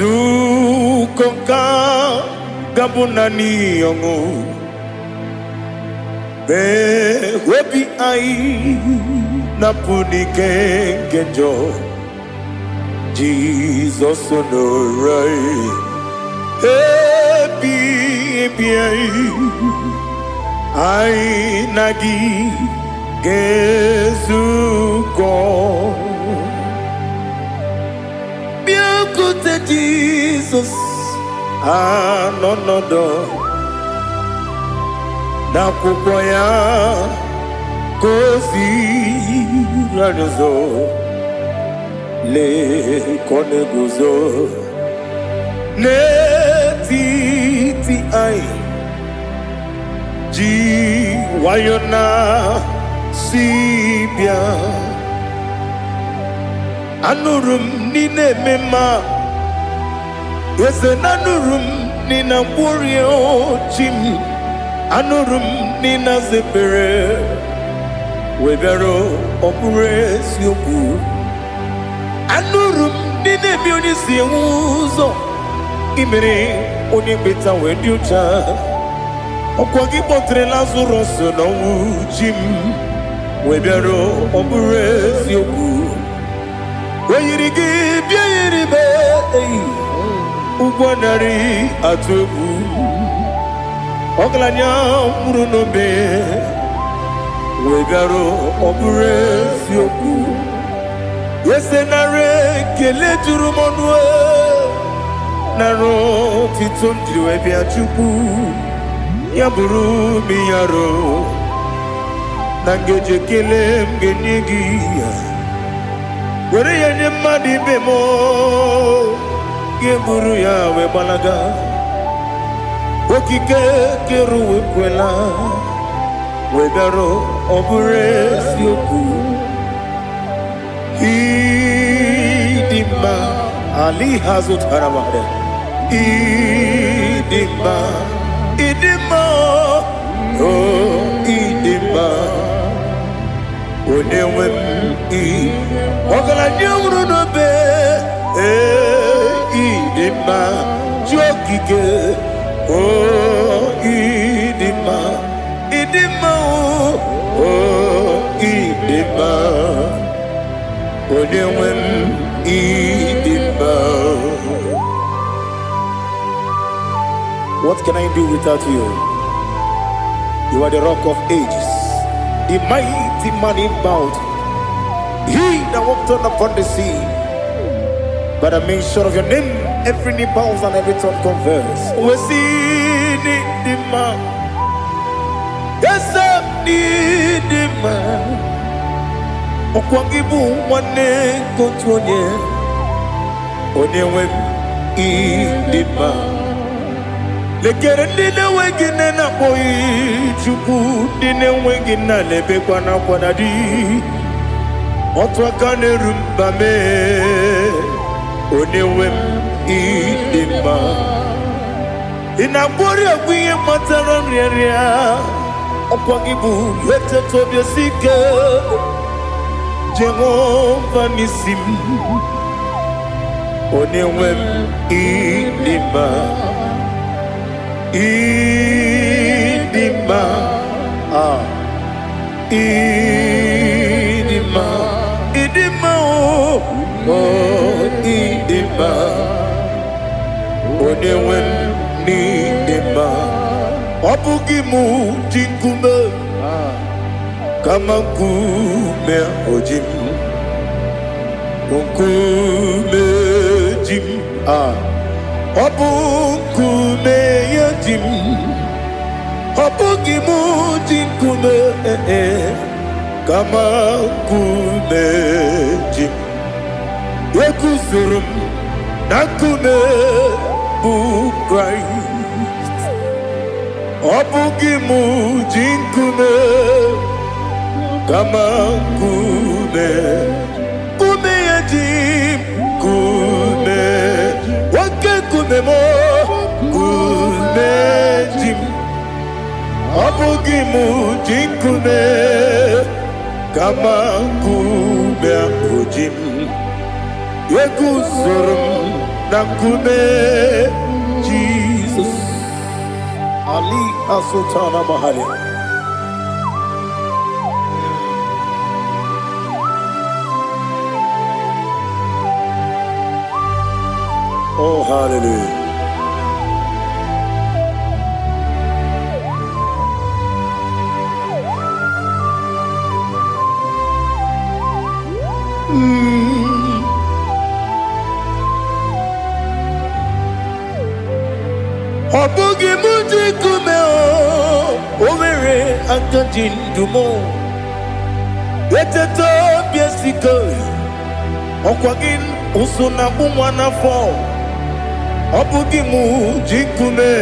Zukọ ka gabụ naanị ọṅụ mee obi anyị napụ n'ike nke njọ. Jizọs nọrọ anyị ebi ebi anyị anyị na gị ga-ezukọ. Bịakwute Jizọs anọ n'ọdọ n'akwụkwọ ya ka o ziri anyị ụzọ. Lee ka ọ na-eguzo n'etiti anyị ji nwayọ na si bịa. Anụrụ m n'ị na-eme mma, eze na anụrụ m n'ị na-agwọrịa chi m, anụrụ m n'ị na-aza ekpere wee bịara. Ọ bụrụ eziokwu, anụrụ m n'ị na-eme onye si enwe ụzọ imere onye mkpeta wee dị ụcha. Ọkwa gị kpọtere Lazarọs n'ọnwụ, chi m, wee bịara. Ọ bụrụ eziokwu, o yiri gị bịa yiri be eyi ụgwọ narị atụ egwu. Ọgaranya nwụrụ n'obe wee bịara. Ọ bụrụ eziokwu, ese nara ekele juru m ọnụ, nara otito m jiri wee bịa. Chukwu ya bụrụ m yaro na ngeji ekele m ga-enye gị ya were ya nye mmadụ ibe m ga-eburu ya wee gbalaga. Okike kere ụwa ekwela wee bịara. Ọ bụrụ eziokwu, ịdị mma ali hazụtara mmadụ, ịdị mma, ịdị mma, o ịdị mma, onye nwe m ị ọgaranya nwụrụ n'obe. Ee, ịdị mma, chi okike, o ịdị mma, ịdị mma, o ịdị mma, onye nwe m ịdị mma. What can I do without you? You are the Rock of Ages, the mighty man in battle, he that walked on upon the sea. By the mention of your name, every knee bows and every tongue confess. We see the man. Yes, the man. Ọkwa gị bụ nwanne nke otu onye. Onye nwe m, ịdị mma. Lekere ndị na-enweghị nne na-akpọghị Chukwu, ndị na-enweghị nna na-ebekwa n'akwa na di. Otu aka na-eru mba mee, onye nwe m, ịdị mma. Ị na-agbọrọ egwu ihe kpatara nrịanrịa. Ọkwa gị bụ eteta obi esi ike, Jehova n'isi m. Onye nwe m, ịdị mma, ịdị mma, ah, ịdị mma, ịdị mma, o oh, ịdị mma. Onye nwe m, n'ịdị mma. Ọ bụghị mụ ji nkume, kama nkume oji m, nkume ji m, ah, ọ bụ nkume ya ji m. Ọ bụghị mụ ji nkume, eh, eh, kama nkume ji m. Eguzoro m na nkume bụ Kraịst. Ọ bụghị mụ ji nkume, kama nkume, nkume ya ji m. Nkume, nwoke nkume m, nkume ji m. Ọ bụghị mụ ji nkume, kama nkume ahụ ji m. Eguzoro m na nkume Jizọs. Ali Asultana Mahali. Oh, hallelujah. Ọ bụghị mụ ji nkume, o nwere aka ji ndụ m. Eteta obi esike, ọkwa gị ụsụ na-akpụ nwa n'afọ. Ọ bụghị mụ ji nkume,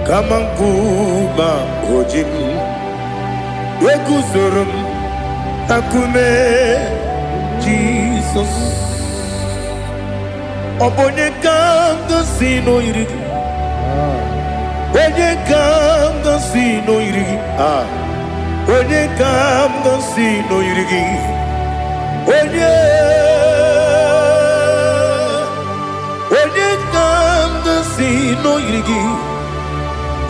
kama nkume o ji m. Eguzoro m na nkume Jizọs. Ọ bụ onye ka m gosi n'oyiri gị? Onye ka m gosi n'oyiri gị? Ah, onye ka m gosi n'oyiri gị? Onye, onye ka m gosi n'oyiri gị?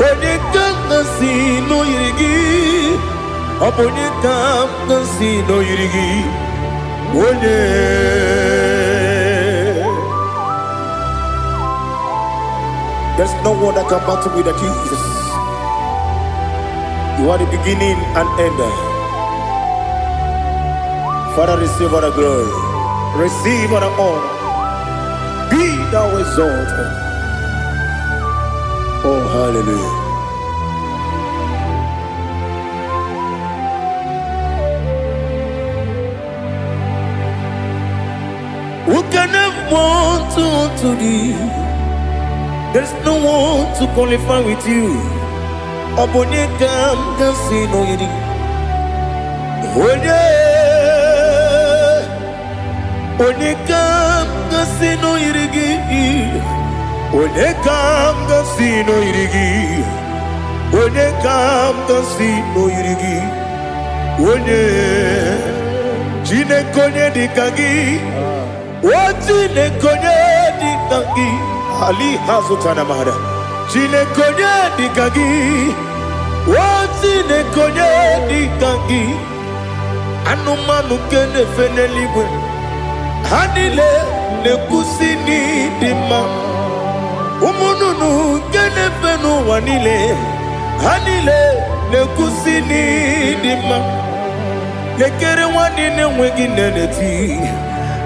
Onye ka m gosi n'oyiri gị? Ọ bụ onye ka m gosi n'oyiri gị? Onye. There's no one that can battle with the Jesus. You are the beginning and end. Father, receive all the glory. Receive all the honor. Be thou exalted. Oh, hallelujah. Who can have one to thee? There's no one to qualify with you. Ọ bụ onye ka m ga-asị n'oyiri? Onye, onye ka m ga-asị n'oyiri gị? Onye ka m ga-asị n'oyiri gị? Onye ka m ga-asị n'oyiri gị? Onye, Chineke, onye dị ka gị? O Chineke, onye dị ka gị? Ali hazụtana mara. Chineke, onye dị ka gị? O Chineke, onye dị ka gị? Anụmanụ nke na-efe n'eluigwe, ha niile na-ekwusi n'ịdị mma. Ụmụ nnụnụ nke na-efe n'ụwa niile, ha niile na-ekwusi n'ịdị mma. Lekere nwanne na-enweghị nne na-eti,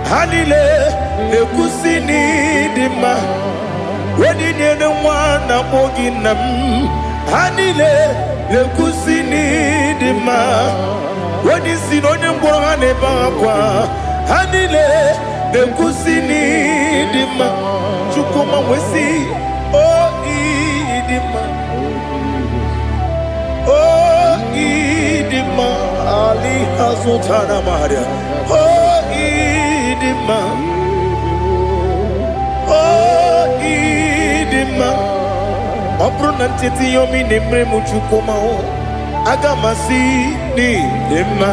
ha niile na-ekwusi n'ịdị mma. Onye nyere nwa na-akpọ gị nna m, ha niile na-ekwusi n'ịdị mma. Onye isi na onye ngwọrọ ha na-ebe akwa, ha niile na-ekwusi n'ịdị mma. Chukwuma wee sị, o ịdị mma, o ịdị mma, ali azụtara maria, o ịdị mma, o ịdị mma. Ọ bụrụ na ncheta ihe omi na-emere m, Chukwuma, aga m asị n'ịdị mma.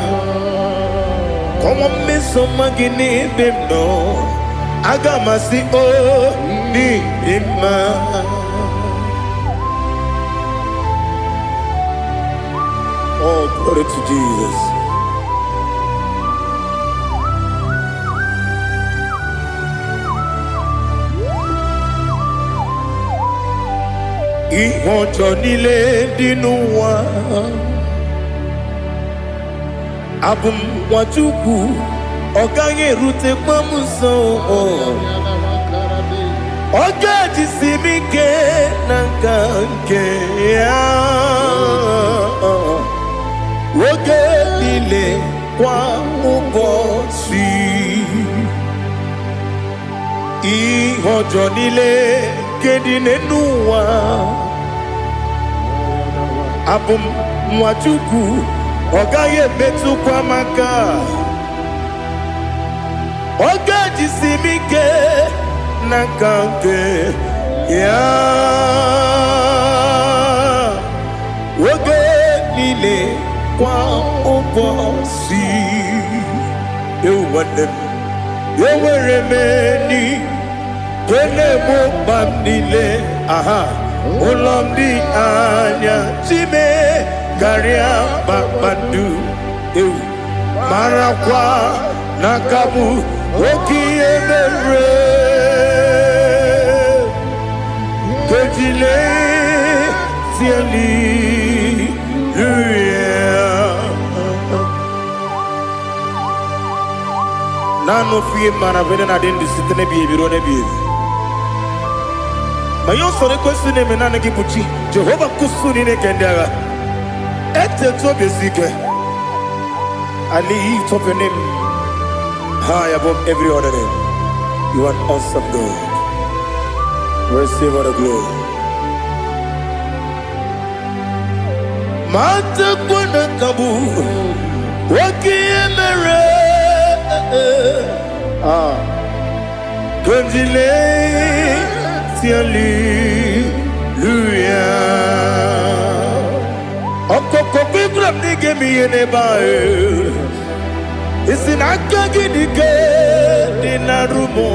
Kọnwa mmeso ọma gị n'ebe m nọ, aga m asị o n'ịdị mma. Oh, glory to Jesus. Ihe ọjọọ niile dị n'ụwa, abụ m nwa Chukwu, ọ gaghị erutekwa m nso. Ọ ga-ejisi m ike na nka nke ya oge niile, kwa ụbọchị. Ihe ọjọọ niile nke dị n'elu ụwa, abụ m nwa Chukwu, ọ gaghị emetụkwa m aka. Ọ ga-ejisi m ike na nka nke ya oge niile, kwa ụbọchị. Ewu nwanne m, enwere m enyi nke na-egbo mkpa m niile. Aha ụlọ m dị anya chime karịa kpakpando. Ewu, marakwa na aka bụ oke ihe mere kejile hallelujah. Naanị ofu ihe mara bụ na adị ndụ site n'ebighị ebi ruo n'ebighị ebi. Ma ihe ọsọrọ ekwesị na-eme, naanị gị bụ chi Jehova kusu niile nke ndị agha. Etetu obi esi ike. I lift up your name high above every other name. You are an awesome God. Receive all the glory. Matakwa na kabu oke ihe mere. Ah, Kandile hallelujah. Ọkọkọ gbígbà m n'ige m ihe n'ebe ahụ. Isi na aka gị dị ike dị na rumo.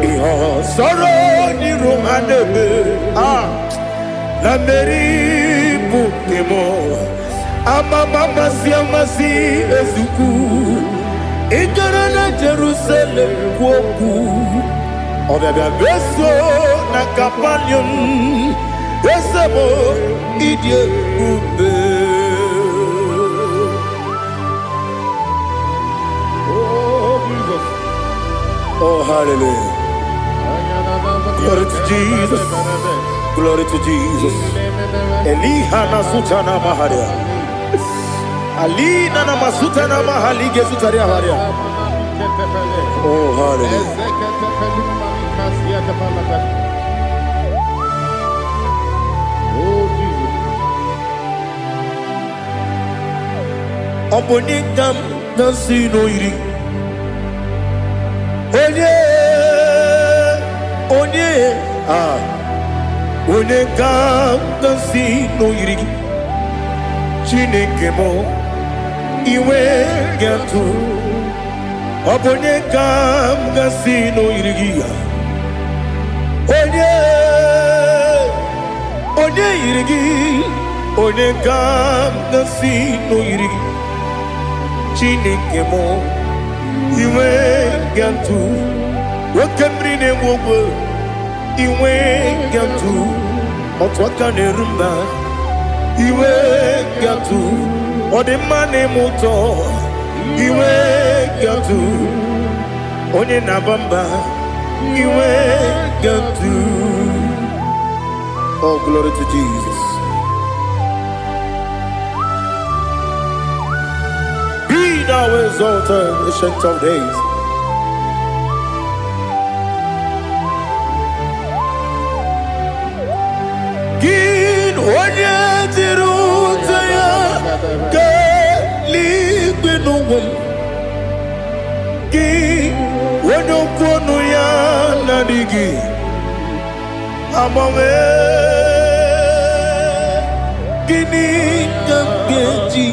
Ihe ọsọrọ n'iru ha na-eme. Ah, na mmeri bụ nke m. Amama amasị amasị ezukwu. Ị gara na Jerusalem kwuo okwu. Ọbịabịa meso na Kapanium. Eze m, ịdị ebube. Oh, Jesus. Oh, hallelujah. Glory to Jesus. Glory to Jesus. Eliha na sutana maharia. Alina na masutana mahali gezutaria haria. Oh, hallelujah. Oh, Jesus. Ọ bụ onye ka m na-asị n'oyiri? Onye, onye, ah, onye ka m na-asị n'oyiri gị? Chineke m, iwe ga-atụ. Ọ bụ onye ka m ga-asị n'oyiri gị ya? Onye, onye yiri gị? Onye ka m ga-asị n'oyiri gị? Chineke m, iwe ga-atụ. Oke mmiri na-egbu ogwe, iwe ga-atụ. Otu aka na-eru mba, iwe ga-atụ. Ọ dị mma na-eme ụtọ, iwe ga-atụ. Onye na-aba mba, iwe ga-atụ. Oh, glory to Jesus. Thou exalted, Ancient of Days. Gị onye jiri ute ya kelee n'ụwa m. Gị onye okwu ọnụ ya na-adịghị agbanwe. Gịnị ka m ga-eji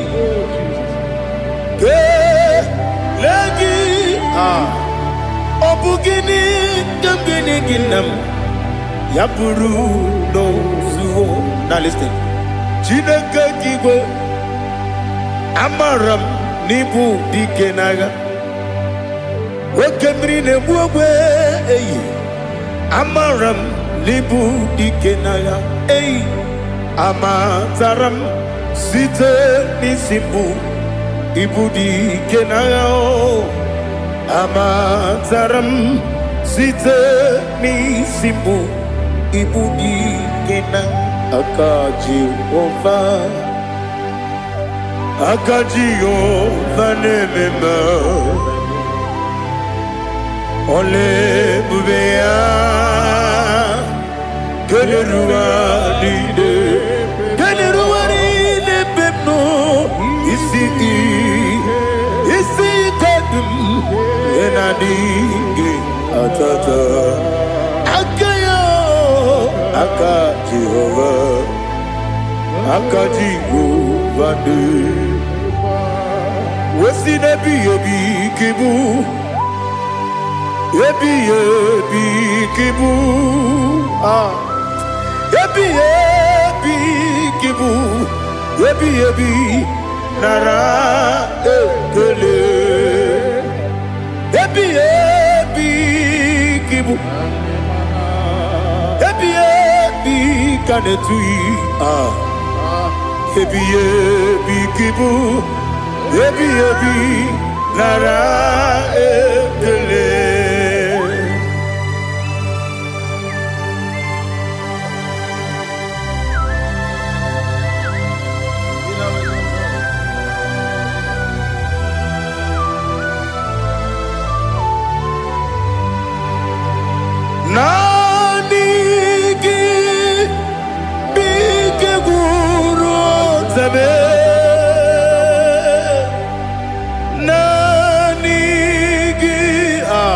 kelee gị? Ah, ọ bụ gịnị ka m ga-enye gị, nna m, ya bụrụ n'ozuo? Now listen. Chineke nke igwe, amara m n'ịbụ dike n'agha, oke mmiri na-egbu ogwe eyi. Amara m n'ịbụ dike n'agha eyi. Amatara m site n'isi mbụ, ịbụ dike n'agha o. Amatara m site n'isi mbụ, ịbụ dike na aka Jehova, aka Jehova na-eme mma. Ọla ebube ya keneruwa niile, keneruwa niile ebe m nọ. Isi ike dị m na-adịghị atata aka ya, aka Jehova, aka Jehova dị wesi n'ebighị ebi ka ịbụ, ebighị ebi ka ịbụ. Ah, ebighị ebi ka ịbụ, ebighị ebi, nara ekele. Ebighị ebi ka ịbụ, ebighị ebi ka na-etughị. Ah, ebighị ebi ka ịbụ, ebighị ebi, nara ekele. Naanị gị bụ ike gwụrụ ọtame. Naanị gị a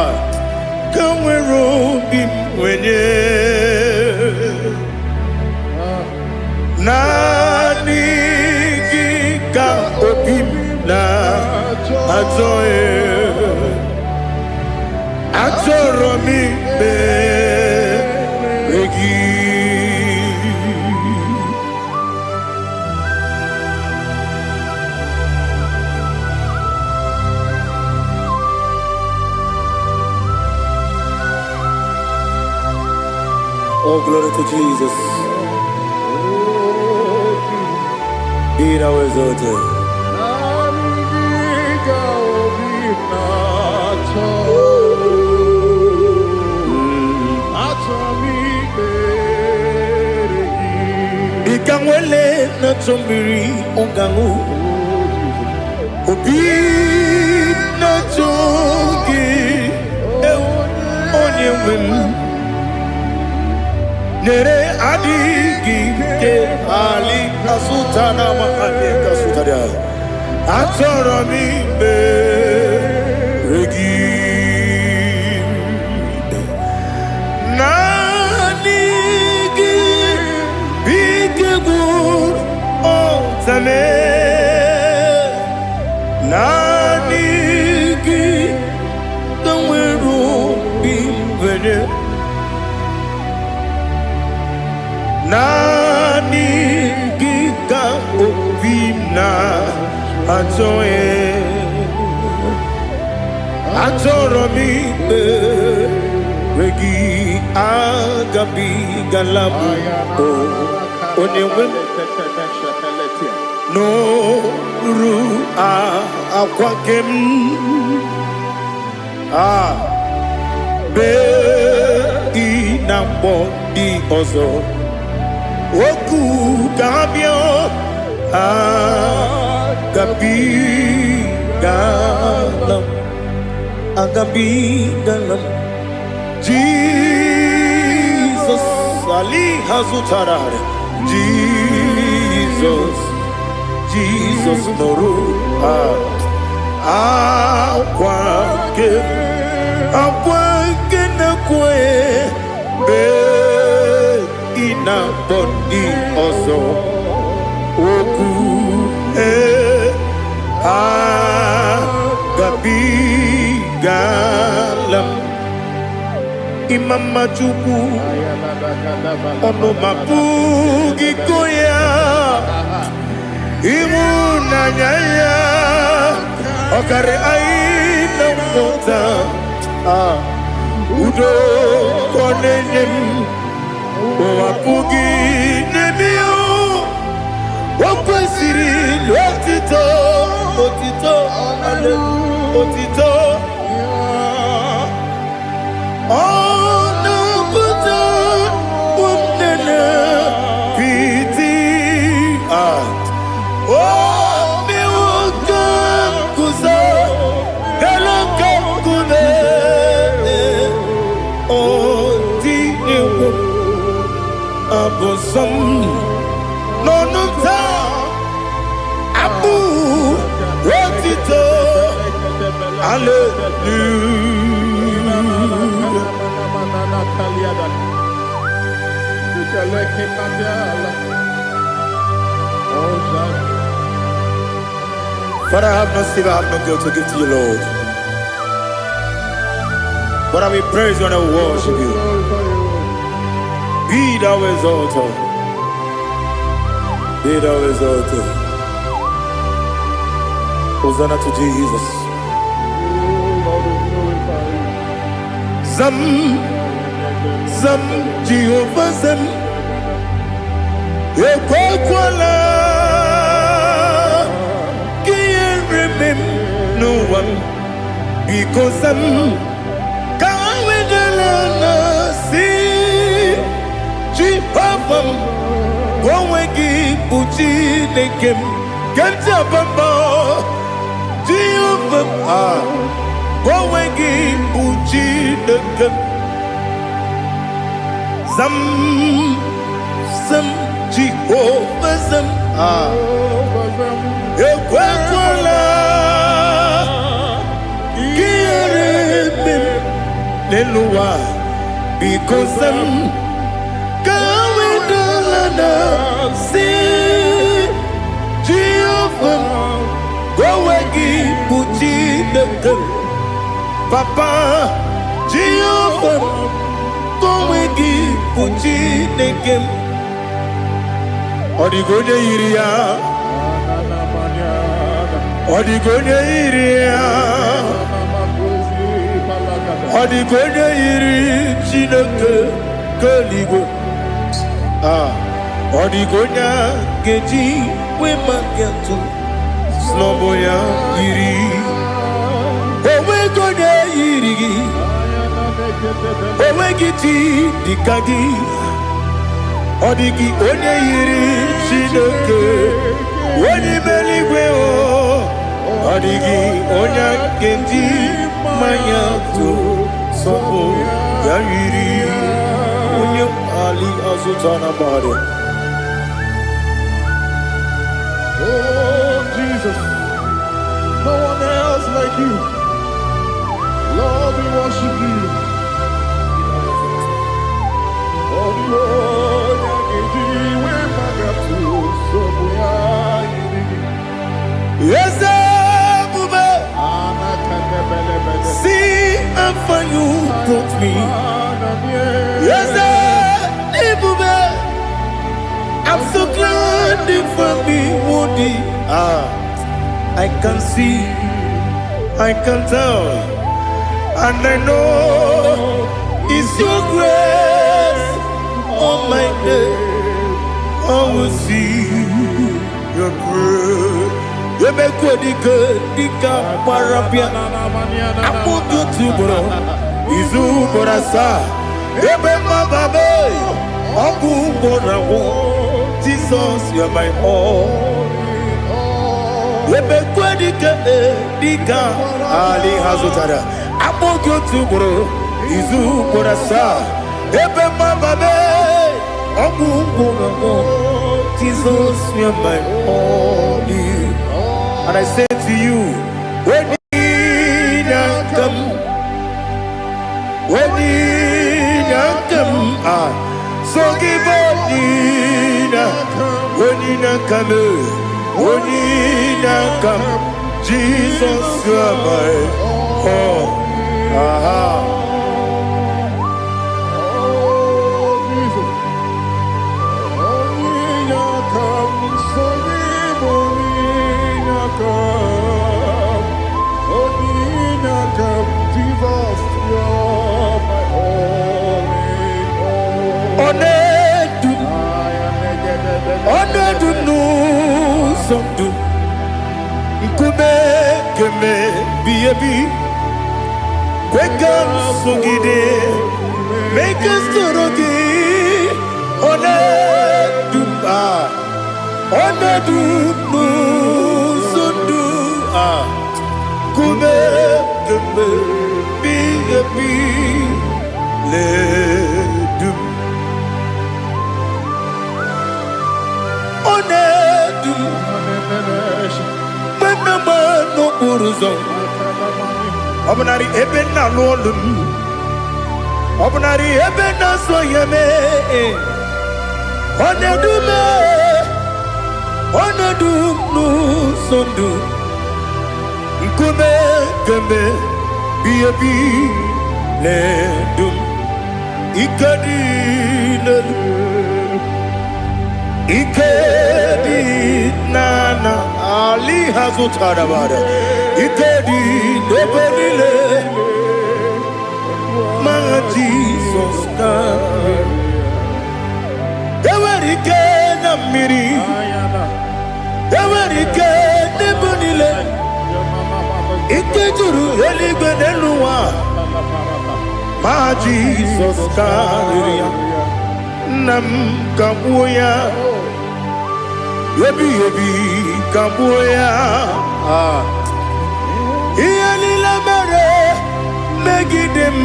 ka nwere obi m nwenye. Naanị gị ka obi m na-achọ. Achọrọ m ikpere gị. Oh, glory to Jesus. Be thou exalted. Naanị gị ka obi m na-achọ. Achọ m ikpere gị. Dịka nwele na-achọ mmiri ọ ga-aṅụ, obi na-achọ gị, ewu, onye nwe m. Nyere adịghị ike ali asụta na mahadị kasụtara. Achọrọ m ikpere gị. Naanị gị bụ ike gwụrụ ọtame. Naanị gị ka nwere obi nwere. Naanị gị ka obi m na-achọ. Achọrọ m ikpere gị. Agabigala m o, onye nwe m, n'oru akwa nke m a bee ị na mgbọ dị ọzọ okwu ka ha bịa. Agabigala. Agabigala m, agabigala m. Jizọs, Ali hazụtara. Jizọs, Jizọs nụrụ akwa nke, akwa nke na-ekwe mgbe ị na-akpọ ndị ọzọ okwu. Ee, agabigala m. Ịma mma Chukwu, ọnụ ma pụghị ịkọ ya. Ịhụnanya ya ọkarị anyị na mmụta. Ah, udo ka ọ na-enye m, ụwa pụghị n'ebe ya. O kwesịrị otito, otito, otito. Ọ na-apụta ụmụnne piti. Ah, o mewo ka m guzo elu ka nkume. Ọ dị egwu abụ nsọ m n'ọnụ taa, abụ otito, hallelujah. Father, I have no silver, I have no gold to give to you, Lord. But I will praise you and I will worship you. Be thou exalted. Be thou exalted. Hosanna to Jesus. Zam, Zam, Jehovah Zam. Ekwekwala ka ihere mee m n'ụwa m. Biko zam, ka wedala na si Jehova m, onwe gị bụ Chineke m ke m ji aba mba. Jehova m, ah, onwe gị bụ Chineke m. Zam, zam, Jehova zam, ah, ekwekwala ka ihere mee m n'elu ụwa. Biko zam, ka wedala na si Jehova m, onwe gị bụ Chineke m. Papa, Jehova m, onwe gị bụ Chineke m. Ọ dịghị onye yiri ya, ọ dịghị onye yiri ya, ọ dịghị onye yiri Chineke nke eluigwe. Ah, ọ dịghị onye a ga-eji wee maka atụ snọbụ ya yiri. Onweghị onye yiri gị, onweghị chi dịka gị. Ọ dịghị onye yiri Chineke onye ime eluigwe o. Ọ dịghị onye a ga-eji mmanya tụ sọpụ ya yiri onye ali azụta na mmadụ. Oh, Jesus, no one else like you. Lord, we worship you. Oh, the one we magatu, so we are. Eze ebube, see how far you brought me. Eze ebube, I'm so glad you found me worthy. Ah, I can see, I can tell, and I know it's your grace on my day. I will see your grace. Emekwe dike dike gbara bịa akpụtụ ugboro izu ugboro asaa ebe mmababe ọgwụ ugboro agwụ. Jesus, you are my all. Ebe kwe dike dịka ali ha zụtara akpọ gị otu ugboro izu ugboro asaa ebe mmababe ọgwụ ngwụrụngwụ. Jesus, you're my only. And I say to you, when come, when come, ah, so give when come, when come, Jesus, you are my all. Aha. Oh, Jesus. Onye come, so onye come. Onye come, Jesus, you're my only hope. Ọ na-edu m, I am ọ na-edu m n'ụzọ ndụ, nkume keme bi ebi, kwe ka m sogide, mee ka m soro gị. Ọ na-edu m, ah, ọ na-edu m n'ụzọ ndụ, ah, nkume keme bi ebi na-edu m. Ọ na-edu m mgbe m na-agba n'okporo ụzọ, ọ bụnarị ebe m na-alụ ọlụ m, ọ bụnarị ebe m na-asụ ya mee, ọ na-edu m, ọ na-edu m n'ụzọ ndụ, nkume kemgbe bi ebi na-edu m. Ike dị n'elu, ike dị n'ana ali ha zụtara bara, ike dị n'ebe niile ma Jizọs ka enwere ike na mmiri, enwere ike n'ebe niile, ike juru eluigwe n'elu ụwa ma Jizọs karịrị ya. Nna m, ka gbuo ya ebighị ebi, ka gbuo ya. Ah. Ihe niile mere megide m,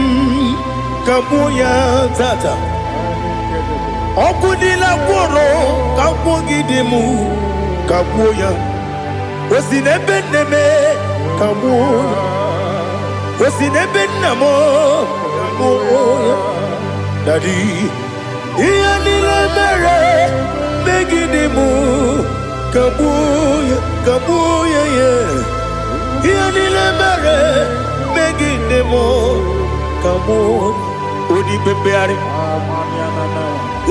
ka gbuo ya tata. Ọkụ niile gwụrụ ka gwugide m, ka gbuo ya. O si n'ebe nne m, ka gbuo ya. O si n'ebe nna m, ka gbuo ya. Daddy, ihe niile mere megide m, ka gbuo ya, ka gbuo ya ya. Ihe niile mere megide m, ka gbuo. Onye ikpe mkpegharị,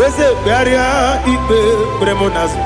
eze, kpegharịa ikpe kpere m n'azụ.